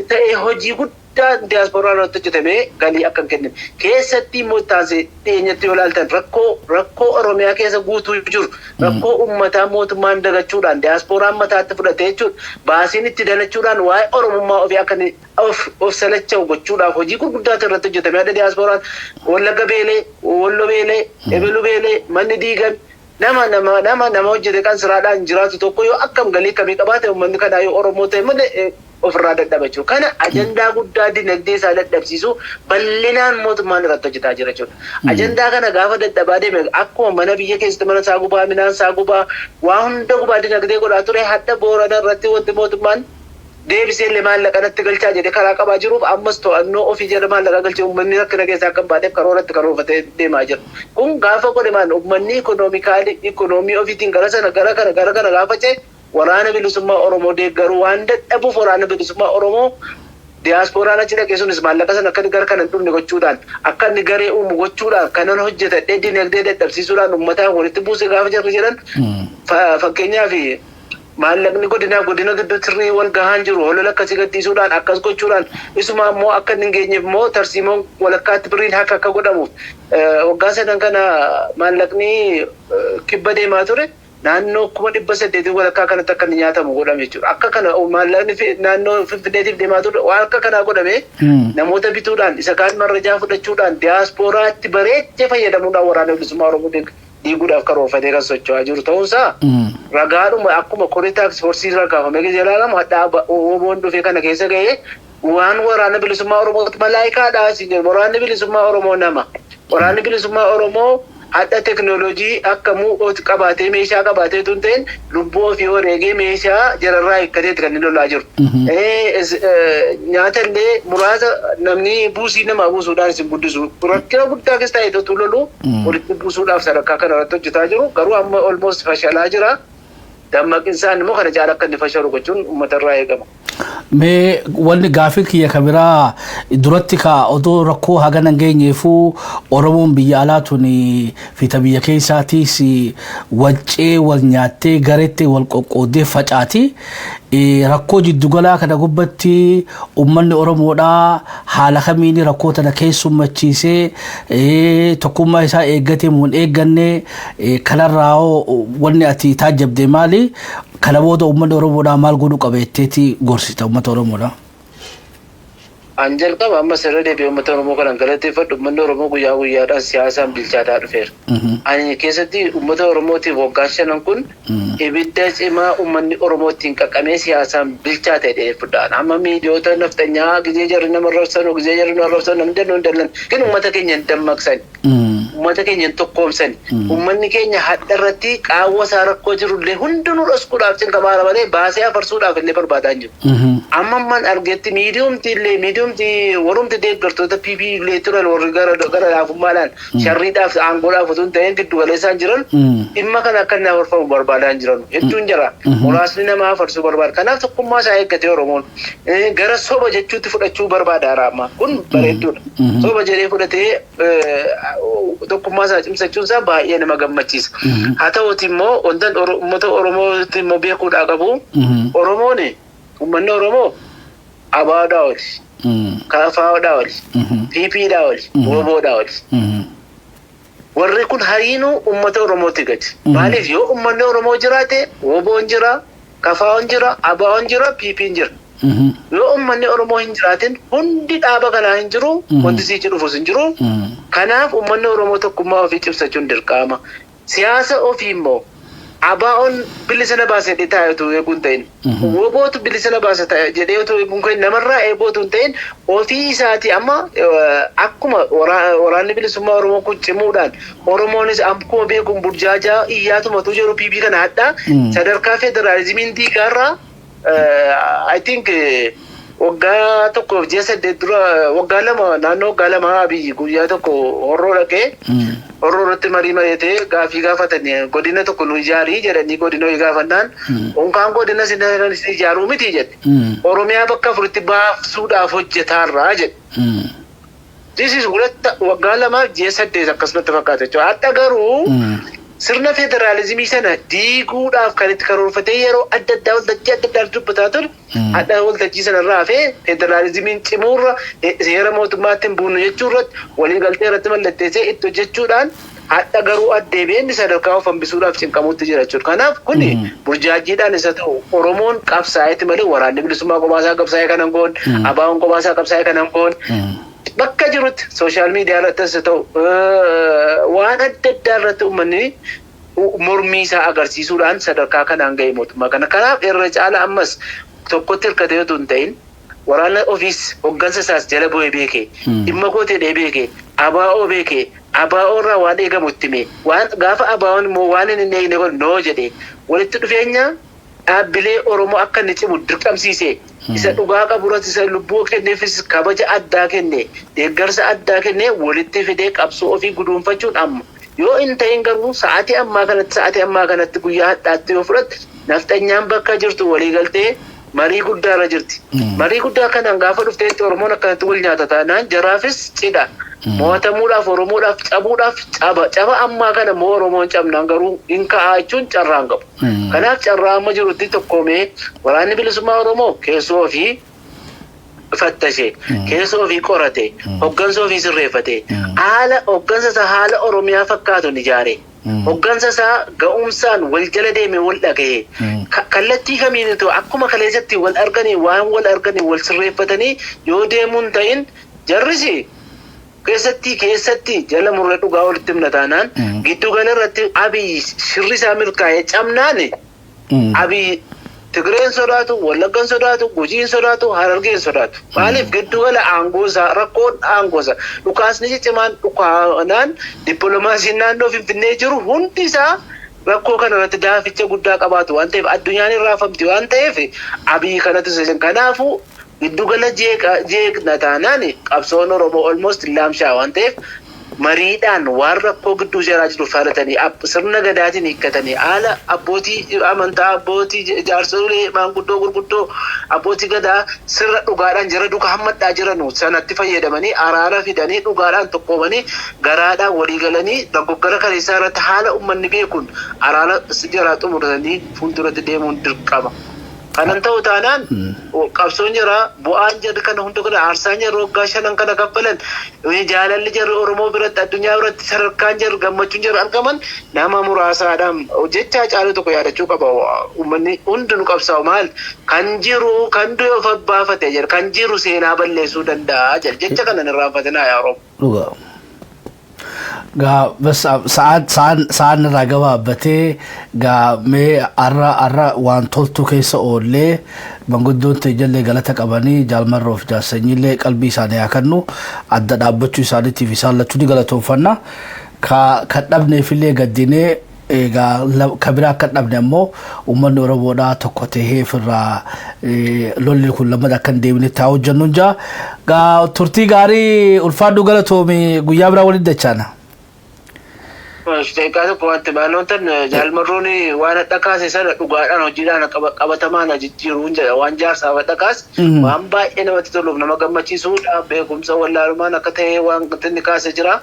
ta'ee hojii guddaa guddaa diyaasporaa irratti hojjetamee galii akka hin kennine. Keessatti immoo taasise dhiyeenyatti yoo ilaaltan, rakkoo Oromiyaa keessa guutuu jiru, rakkoo uummataa mootummaan dagachuudhaan diyaasporaan mataatti fudhatee jechuudha, baasiin itti dalachuudhaan waa'ee Oromummaa ofii akka inni of salacha'u gochuudhaaf hojii gurguddaatu irratti hojjetame. Adda diyaasporaan Wallagga beelee, Wollo beelee, Ebelu beelee, manni diigame, nama hojjete kan siraadhaan jiraatu tokko yoo akkam galii akkamii qabaate, uummanni kanaa yoo Oromoo ta'e malee ofirraa dadhaba jechuudha. Kana ajandaa guddaa dinagdee isaa dadhabsiisu bal'inaan mootummaan irratti hojjetaa jira jechuudha. Ajandaa kana gaafa dadhabaa deeme, akkuma mana biyya keessatti mana isaa gubaa, midhaan isaa gubaa, waa hunda gubaa dinagdee godhaa ture, hadda Boorana irratti wanti mootummaan deebisee illee maallaqa natti galchaa jedhee karaa qabaa jiruuf, ammas to'annoo ofii jala maallaqa galchee uummanni rakkina keessaa akka hin baaneef karooratti karoorfatee deemaa jira. Kun gaafa godhe maal, uummanni economically ikonoomii ofiitiin gara sana gara kana gara kana gaafa ce'e, Waraana Bilisummaa Oromoo deeggaruu waan dadhabuuf, Waraana Bilisummaa Oromoo diyaaspooraan achi dhaqee sunis maallaqa sana akka inni gara kana hin dhufne gochuudhaan, akka inni garee uumu gochuudhaan, kanan hojjetadhee dinagdee dadhabsiisuudhaan uummataan walitti buuse gaafa jarri jedhan, fakkeenyaaf maallaqni godinaaf godina gidduutti sirrii wal gahaan jiru, holola akkasii gadhiisuudhaan, akkas gochuudhaan, isuma immoo akka inni hin geenyeef immoo tarsiimoon walakkaatti birriin haka akka godhamuuf, waggaa 3 kana maallaqni kibba deemaa ture naannoo 800,000 walakkaa kanatti akka inni nyaatamu godhame jechuudha. Akka kana maallaqni naannoo Finfinneetiif deemaa ture waan akka kanaa godhame, namoota bituudhaan, isa kaan marrajaa fudhachuudhaan, diyaaspooraatti bareechee fayyadamuudhaan Waraana Bilisummaa Oromoo diiguudhaaf karoorfatee kan socho'aa jiru ta'uunsaa ragaadhuma. Akkuma koree task force irraa kaafamee keessa ilaalamu, hadhaa WBOn dhufee kana keessa ga'ee waan Waraana Bilisummaa Oromootti malaayikaadha asiin jedhu. Waraanni Bilisummaa Oromoo nama. Waraanni Bilisummaa Oromoo hadha teknooloojii akka mu'oot qabaatee, meeshaa qabaatee tun ta'in, lubbuu ofii wareegee meeshaa jararraa hiikkateeti kan inni lolaa jiru. Nyaata illee muraasa namni buusii namaa buusuudhaan isin guddisu. Rakkina guddaa keessa ta'e totu lolu walitti buusuudhaaf sadarkaa kana irratti hojjetaa jiru. Garuu amma almost fashalaa jira. Dammaqinsaan immoo kana caala akka inni fashalu gochuun uummata irraa eegama. Mee wanni gaafii kiyya ka biraa, duratti ka odoo rakkoo hagana hin geenyeefuu Oromoon biyya alaa tun fiita biyya keessaatiis waccee wal nyaattee gareetti wal qoqqooddee facaati. Rakkoo jiddugalaa kana gubbatti uummanni Oromoodhaa haala kamiin rakkoo tana keessummachiisee tokkummaa isaa eeggatee moo hin eegganne? Kanarraa hoo wanni ati taajjabde maali? Kana booda uummanni Oromoodhaa maal godhuu qaba jetteeti gorsita uummata Oromoodhaa? An jalqaba amma sirra deebi'ee uummata Oromoo kanan galateeffadhu, uummanni Oromoo guyyaa guyyaadhaan siyaasaan bilchaataa dhufeera. Ani keessatti uummata Oromootiif waggaa 5n kun ibidda cimaa uummanni Oromoo ittiin qaqqamee siyaasaan bilchaate jedhee fudhaan. Amma miidiyoota nafxanyaa gizee jarri nama arrabsanu, gizee jarri nu arrabsanu, namni danuu hin dallan. Kin uummata keenya hin dammaqsani. Uummata keenya hin tokkoomsani. Uummanni keenya hadha irratti qaawwa isaa rakkoo jirullee hundinuu dhoskuudhaaf cinqamaara malee baasee afarsuudhaaf illee barbaadaa hin jiru. Amma amman argetti miidiyumti illee, miidiyumti warumti deeggartoota PP illee turan, warri gara laafummaadhaan sharriidhaaf aangoodhaaf utuu hin ta'in giddu galeessaan jiran, dhimma kana akka inni afarfamu barbaadaa hin jiran. Hedduun jira. Muraasni nama afarsuu barbaada. Kanaaf tokkummaa isaa eeggatee Oromoon gara soba jechuutti fudhachuu barbaada amma. Kun bareedduudha. Soba jedhee fudhatee tokkummaa isaa cimsachuun isaa baay'ee nama gammachiisa. Haa ta'uuti immoo wanta uummata Oromootti immoo beekuudhaa qabu, Oromoon, uummanni Oromoo ABOdhaa oli, KFOdhaa oli, PPdhaa oli, WBOdhaa oli. Warri kun hariinuu uummata Oromooti gadi. Maaliif, yoo uummanni Oromoo jiraate WBOn jira, KFOn jira, ABOn jira, PPn jira. Yoo uummanni Oromoo hin jiraatin hundi dhaaba kanaa hin jiru, wanti siichi dhufus hin jiru. Kanaaf uummanni Oromoo tokkummaa ofii cimsachuun dirqama. Siyaasa ofii immoo ABOn bilisa na baasa jedhee taa'ee utuu eeguu hin ta'in, WBOtu bilisa na baasa jedhee utuu eeguu hin ta'in, namarraa eeguu utuu hin ta'in, ofii isaatii amma akkuma Waraanni Bilisummaa Oromoo kun cimuudhaan, Oromoonis akkuma beekuun burjaajaa iyyaatuma utuu jedhu, PP kana hadhaa sadarkaa federaalizimiin diigaarraa, I think waggaa 1 fi ji'a 8 dura, waggaa 2, naannoo waggaa 2, Abiyyi guyyaa tokko Horroo dhaqee Horroo irratti marii mari'atee gaafii gaafatanii, godina tokko nu ijaarii jedhanii, godina wayii gaafannaan, unkaan godina sin ijaaruu miti jedhe. Oromiyaa bakka afuritti baasuudhaaf hojjetaarraa jedhe. This is walatta waggaa 2 fi ji'a 8 akkasumatti fakkaata jechuudha. Hadha garuu Sirna federaalizimii sana diiguudhaaf kan itti karoorfatee yeroo adda addaa waltajjii adda addaa dubbataa ture, hadha waltajjii sana irraa hafee federaalizimiin cimuurra, seera mootummaatti hin buunu jechuu irratti waliigaltee irratti mallatteessee itti hojjechuudhaan, hadha garuu addeebi'een sadarkaa of hambisuudhaaf cinqamuutti jira jechuudha. Kanaaf kuni burjaajjiidhaan isa ta'u Oromoon qabsaa'eeti malee waraanni bilisummaa qophaa qabsaa'ee kanan goon, ABO'n qophaa qabsaa'ee kanan goon. Bakka jirutti social media irrattis ta'u waan adda addaa irratti uummanni mormii isaa agarsiisuudhaan sadarkaa kanaan ga'e mootummaa kana. Kanaaf irra caala ammas tokkotti hirkatee otoo hin ta'in, waraana ofiis hoggansa isaas jala bu'ee beekee, dhimma koo ta'ee beekee, ABO beekee, ABO irraa waan eegamu itti hime, waan gaafa ABO'n immoo waan inni hin eegne godhe noo jedhee, walitti dhufeenya dhaabbilee Oromoo akka inni cimu dirqamsiise, isa dhugaa qabu irratti isa lubbuu kenneefis kabaja addaa kenne, deeggarsa addaa kenne, walitti fidee qabsoo ofii guduunfachuun amma. Yoo hin ta'in garuu sa'aatii ammaa kanatti guyyaa hadhaatti yoo fudhatte, nafxanyaan bakka jirtu waliigaltee marii guddaa irra jirti. Marii guddaa kanaan gaafa dhufteetti Oromoon akkanatti wal nyaata taanaan jaraafis cidha. Mo'atamuudhaaf, Oromoodhaaf cabuudhaaf caba. Caba ammaa kana immoo Oromoon cabnaan garuu hin ka'aa jechuun carraa hin qabu. Kanaaf carraa amma jirutti tokkoomee waraanni bilisummaa Oromoo keessoo ofii fattashe, keessoo ofii qorate, hoggansa ofii sirreeffate, haala hoggansa isaa haala Oromiyaa fakkaatuun ijaare. Hoggansa isaa ga'umsaan wal jala deeme, wal dhagahe. Kallattii kamiinitu akkuma kaleessatti wal arganii, waan wal arganii wal sirreeffatanii yoo deemuun ta'in, jarrisi keessatti keessatti jala murree dhugaa walitti himna taanaan, giddu gala irratti Abiy shirri isaa milkaa'ee cabnaan, Abiy Tigreen sodaatu, Wallaggan sodaatu, Gujiin sodaatu, Harargeen sodaatu. Maaliif? Giddu gala aangoosaa rakkoon aangoosaa dhukaasni ciccimaan dhukaanaan dippiloomaasiin naannoo Finfinnee jiru hundi isaa rakkoo kana irratti daaficha guddaa qabaatu waan ta'eef, addunyaan hin raafamti waan ta'eef Abiy kanatu isa. Kanaafuu giddu gala jeeqna taanaan qabsoon Oromoo almost laamshaa waan ta'eef, mariidhaan waan rakkoo gidduu jaraa jiru falatanii, sirna gadaatiin hiikkatanii, haala abbootii amantaa, abbootii jaarsolee, maanguddoo gurguddoo, abbootii gadaa sirna dhugaadhaan jara duka hammadhaa jiranu sanatti fayyadamanii, araara fidanii, dhugaadhaan tokkoomanii, garaadhaan walii galanii, dogoggora kaleessaa irratti haala uummanni beekuun araara jaraa xumuratanii fuulduratti deemuun dirqama. Kanan ta'u taanaan qabsoon jira, bu'aan jarri kana hunda kana, aarsaan jarri waggaa 5 kana kaffalan, jaalalli jarri Oromoo biratti, addunyaa biratti sadarkaan jarri, gammachuun jarri argaman nama muraasaadhaan jecha caalu tokko yaadachuu qaba. Uummanni hundinuu qabsaa'u maal kan jiru kan du'e of abbaafate jedha, kan jiru seenaa balleessuu danda'a jedha. Jecha kana hin irraanfatinaa yaa Oromoo. Dhugaa. Gaa bas sa'aan irraa gabaabbatee, gaa mee har'a waan toltu keessa oollee, manguddoon teejallee galata qabanii, jaalmarroof jaarsanyiillee qalbii isaanii haa kennu, adda dhaabbachuu isaaniitiif isaan lachuu ni galatoonfanna. Ka kan dhabneefillee gaddinee, egaa ka biraa akka hin dhabne ammoo uummanni Oromoodhaa tokko tahee ofirraa lolli kun lammata akka hin deebinetti haa hojjennu jaa. Gaa turtii gaarii, ulfaadhu, galatoomi, guyyaa biraa waliin dachaana. Daqiiqaa tokko wanti baanotan, jaalmarroon waan hadha kaase sana dhugaadhaan hojiidhaan qabatamaan jijjiiruun jedha. Waan jaarsaaf hadha kaase waan baay'ee namatti toluuf nama gammachiisuudha. Beekumsa wallaalumaan akka ta'e waan inni kaase jira.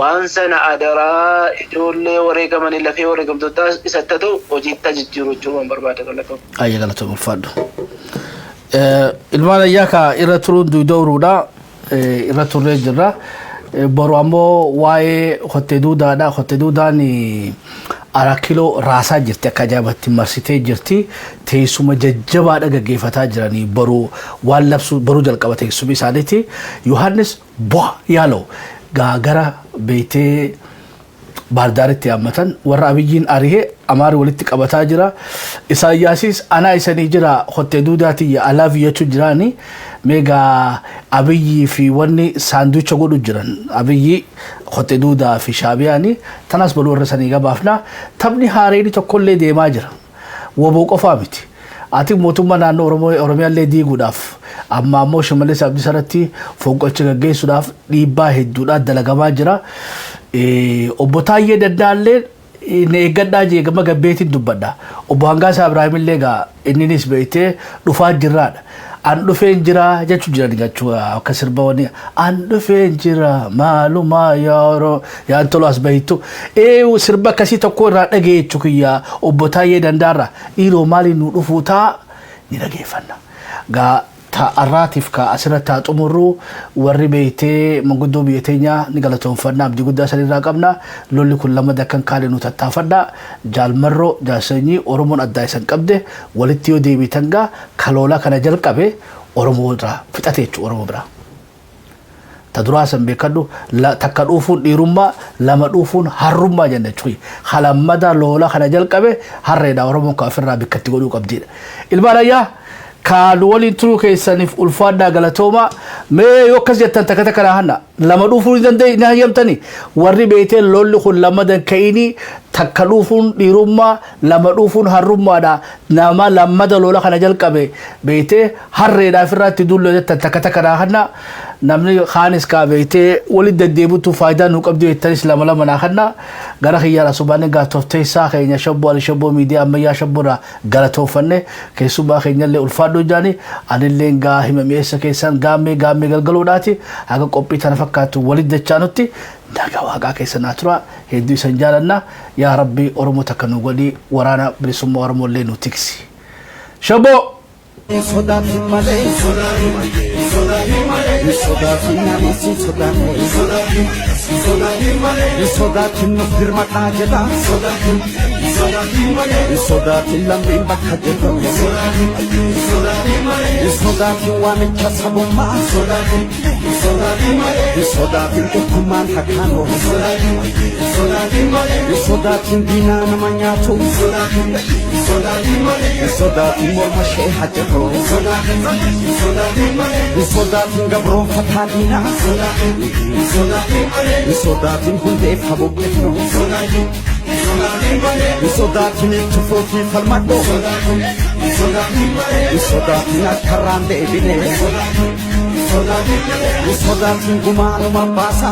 Waan sana adaraa ijoollee wareegamanii lafee wareegamtoota isatti ta'u hojiitti jijjiiruu jechuun waan barbaada, galatoom. Ayya, galatoom, ulfaadhu. Ilmaan ayyaa ka irra turuun duudawruudha, irra turree jirra. Boru ammoo waa'ee hottee duudaadha. Hottee duudaan Araa Kiiloo raasaa jirti, akka ajaa'ibatti marsitee jirti. Teessuma jajjabaadha gaggeeffataa jiranii, boru waan labsu boruu jalqaba teessumni isaaniiti. Yohaannis bu'a yaaloo gara beektee Baardaaritti yaammatan warra Abiyyiin arihee Amaari walitti qabataa jira. Isaayyaasis anaa isanii jira, hottee duudaatii alaafi jechuu jiraani. Meegaa Abiyyii fi wanni saanducha godhu jiran, Abiyyi, hottee duudaa fi Shaabiyaani tanas baluu irra sanii gabaafna. Taphni haareeni tokkollee deemaa jira. Woboo qofaa miti. Ati mootummaa naannoo Oromiyaallee diiguudhaaf amma ammoo Shimallis Abdiisaa irratti fonqolcha gaggeessuudhaaf dhiibbaa hedduudhaan dalagamaa jira. Obbo Taayyee Danda'allee ni eeggadhaa jee gama gabbeetiin dubbadha. Obbo Hangaasaa Ibraahimillee egaa inninis beektee dhufaa jirraadha. An dhufeen jira jechuu jiran jechuu akka sirba wani an dhufeen jira maalumaa yaa yaan tolu as bahittu. Ee, sirba akkasii tokko irraa dhagee jechuu kiyya. Obbo Taayyee Dandaarra dhiiroo maaliin nu dhufuu taa ni dhageeffanna. Gaa ta arraatiif ka asirratti haa xumurru. Warri beektee manguddoo biyya teenyaa ni galatoonfanna, abdii guddaa sanirraa qabna. Lolli kun lama dakkan kaane nu tattaafadha. Jaalmarroo jaalsanyii Oromoon addaa isan qabde walitti yoo deebitan gaa kaloola kana jalqabe Oromoo irraa fixate jechuudha Oromoo biraa. Ta duraa san beekadhu, takka dhuufuun dhiirummaa, lama dhuufuun harrummaa jenna jechuudha. Halammada loola kana jalqabe harreedha, Oromoon ka ofirraa bikkatti godhuu qabdidha. Ilmaan ayyaa kaan waliin turuu keessaniif ulfaadhaa, galatooma. Mee yoo akkas jettan takka takka naa hanna. Lama dhuufuu ni dandeenye ni hayyamtani. Warri beetee lolli kun lamadan ka'inii takka dhuufuun dhiirummaa, lama dhuufuun harrummaadha. Nama lammada lola kana jalqabe beetee harreedha ofirraatti dulloo jettan takka takka naa hanna. Namni kaanis kaa beektee walitti deddeebitu faayidaa nu qabdu jettanis lama lama naa kanna. Gara kiyyaadha subaanii gaa tofteessaa keenya Shabboo Ali Shabboo Miidiyaa Ammayyaa Shabboodha galatooffanne, keessummaa keenyallee ulfaadhoo jaani. Anillee gaa hima mi'eessa keessan gaammee gaammee galgaluudhaati. Haga qophii tana fakkaatu walitti dachaanutti nagaa waaqaa keessa naa tura. Hedduu isan jaalanna. Yaa Rabbi, Oromoo takka nu godhi, waraana bilisummaa Oromoo illee nu tiksi. Shabboo! Sodaatin malee, sodaatin ani si sodaanne, sodaatin nuuf dirmadhaa jedha, sodaatin lammiin bakka jirru, sodaatin waamicha sabummaa, sodaatin tokkummaan hakkaanoo, sodaatin diinaa nama nyaatu, sodaatin morma ishee hajjatoo, sodaatin gabroonfataa diinaa, sodaatin hundeef habuqqifnu, sodaatin itti fufii falmadhu, sodaatin akkarraan deebine, sodaatin gumaanuma baasa,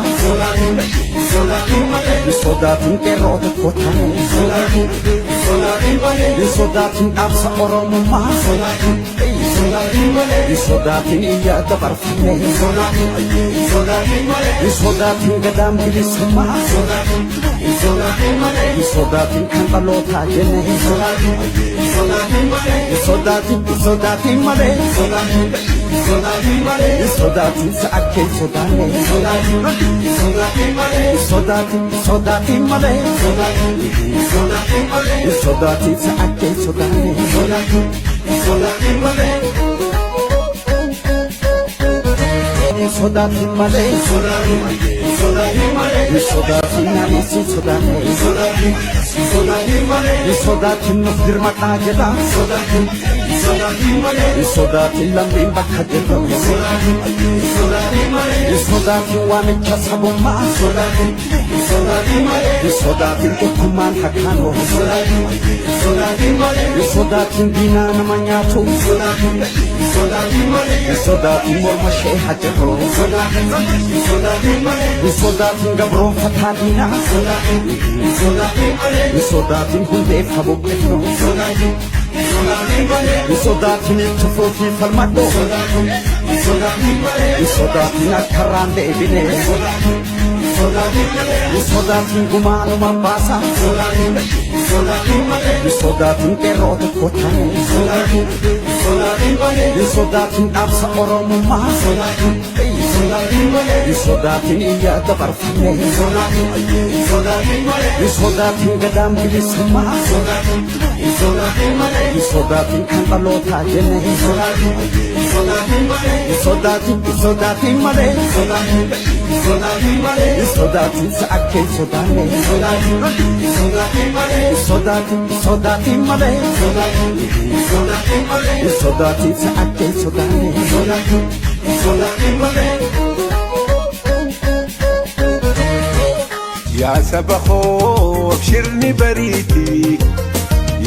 sodaatin qeerroo tokko taane, sodaatin dhaamsa Oromummaa, sodaatin iyya dabarfanne, sodaatin gadaan bilisummaa, sodaatin kan dhalootaa jenne, sodaatin sodaatin malee, sodaatin sa'akkee sodaanne, sodaatin sodaatin malee, sodaatin sa'akkee sodaanne. Sodaatin malee, sodaatin ani si sodaanne, sodaatin nuuf dirmadhaa jedha, sodaatin lammiin bakka jirru, sodaatin waamicha sabummaa, sodaatin tokkummaan hakkaanoo, sodaatin diinaa nama nyaatu, sodaatin morma ishee hajjatoo, sodaatin gabroonfataa diinaa, sodaatin hundeef habuqqifnu, sodaatin itti fufii falmadhu, sodaatin akkarraan deebine, sodaatin gumaanuma baasa, sodaatin qeerroo tokko taane, sodaatin dhaamsa Oromummaa, sodaatin iyya dabarfanne, sodaatin gadaan bilisummaa, sodaatin kan dhalootaa jenne, sodaatin sodaatin malee, sodaatin sa'akkee sodaanne, sodaatin sodaatin malee, sodaatin sa'akkee sodaanne. Yaa saba koo, abshirni bariiti.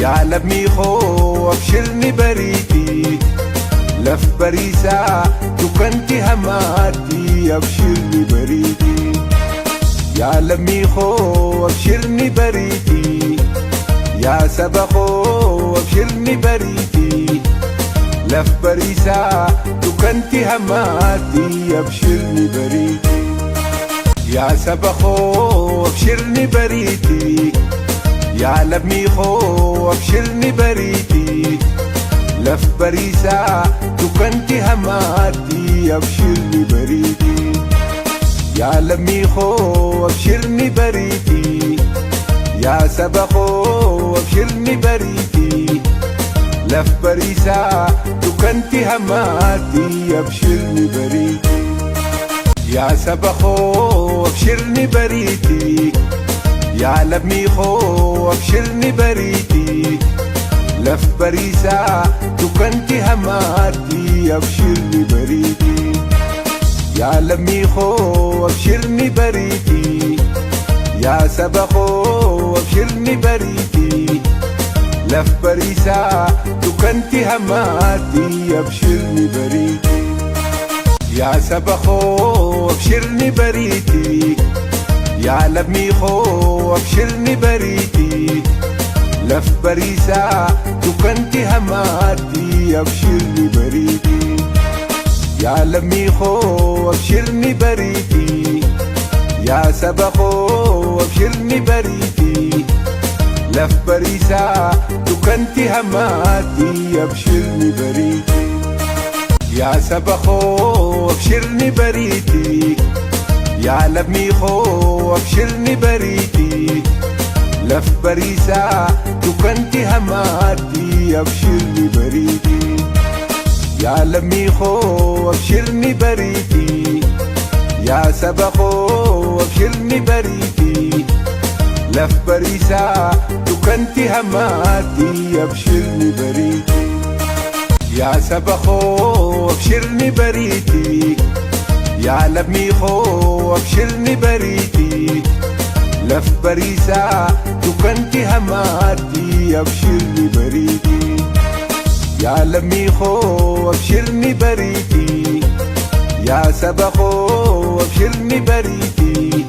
Yaa lammii koo, abshirni bariiti. Laf bariisaa dukkanti hamaatti, abshirni bariiti. Yaa lammii koo, abshirni bariiti. Yaa saba koo, abshirni bariiti. Laf bariisaa dukkanti hammaatti abshirni bariiti. Yaa saba koo abshirni bariiti. Yaa lammii koo abshirni bariiti. Laf bariisaa dukkanti hammaatti abshirni bariiti. Yaa lammii koo abshirni bariiti. Yaa saba koo abshirni bariiti. Laf bariisaa dukkanti hammaatti abshirni bariiti. Yaa saba koo abshirni bariiti. Yaa lammii koo abshirni bariiti. Laf bariisaa dukkanti hammaatti abshirni bariiti. Yaa lammii koo abshirni bariiti. Yaa saba koo abshirni bariiti. Laf bariisaa dukkanti hammaatti abshirni bariiti. Yaa saba koo abshirni bariiti. Yaa lammii koo abshirni bariiti. Laf bariisaa dukkanti hammaatti abshirni bariiti. Yaa lammii koo abshirni bariiti. Yaa saba koo abshirni bariiti. Laf bariisaa dukkanti hammaatti abshirni bariiti. Yaa saba koo abshirni bariiti. Yaa lammii koo abshirni bariiti. Laf bariisaa dukkanti hammaatti abshirni bariiti. Yaa lammii koo abshirni bariiti. Yaa saba koo abshirni bariiti. Laf bariisaa dukkanti hammaatti abshirni bariiti. Yaa saba koo abshirni bariiti. Yaa lammii koo abshirni bariiti. Laf bariisaa dukkanti hammaatti abshirni bariiti. Yaa lammii koo abshirni bariiti. Yaa saba koo abshirni bariiti.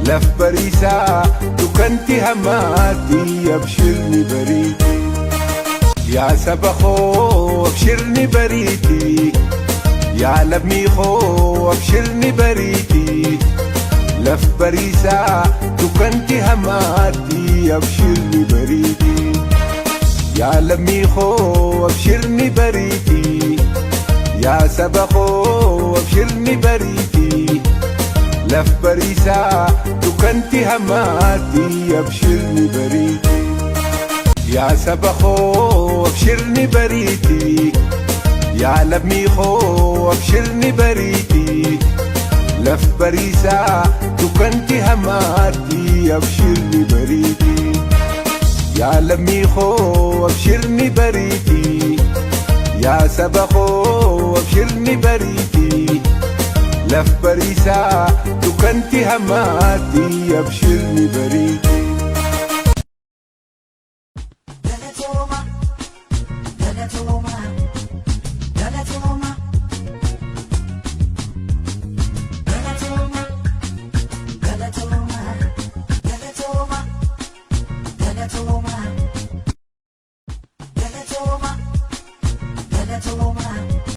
Laf bariisaa dukkanti hammaatti abshirni bariiti. Yaa saba koo abshirni bariiti. Yaa lammii koo abshirni bariiti. Laf bariisaa dukkanti hammaatti abshirni bariiti. Yaa lammii koo abshirni bariiti. Yaa saba koo abshirni bariiti. Laf bariisaa dukkanti hammaatti abshirni bariiti. Yaa saba koo abshirni bariiti. Yaa lammii koo abshirni bariiti. Laf bariisaa dukkanti hammaatti abshirni bariiti. Yaa lammii koo abshirni bariiti. Yaa saba koo abshirni bariiti. Laf bariisaa dukkanti hammaatti abshirni bariiti.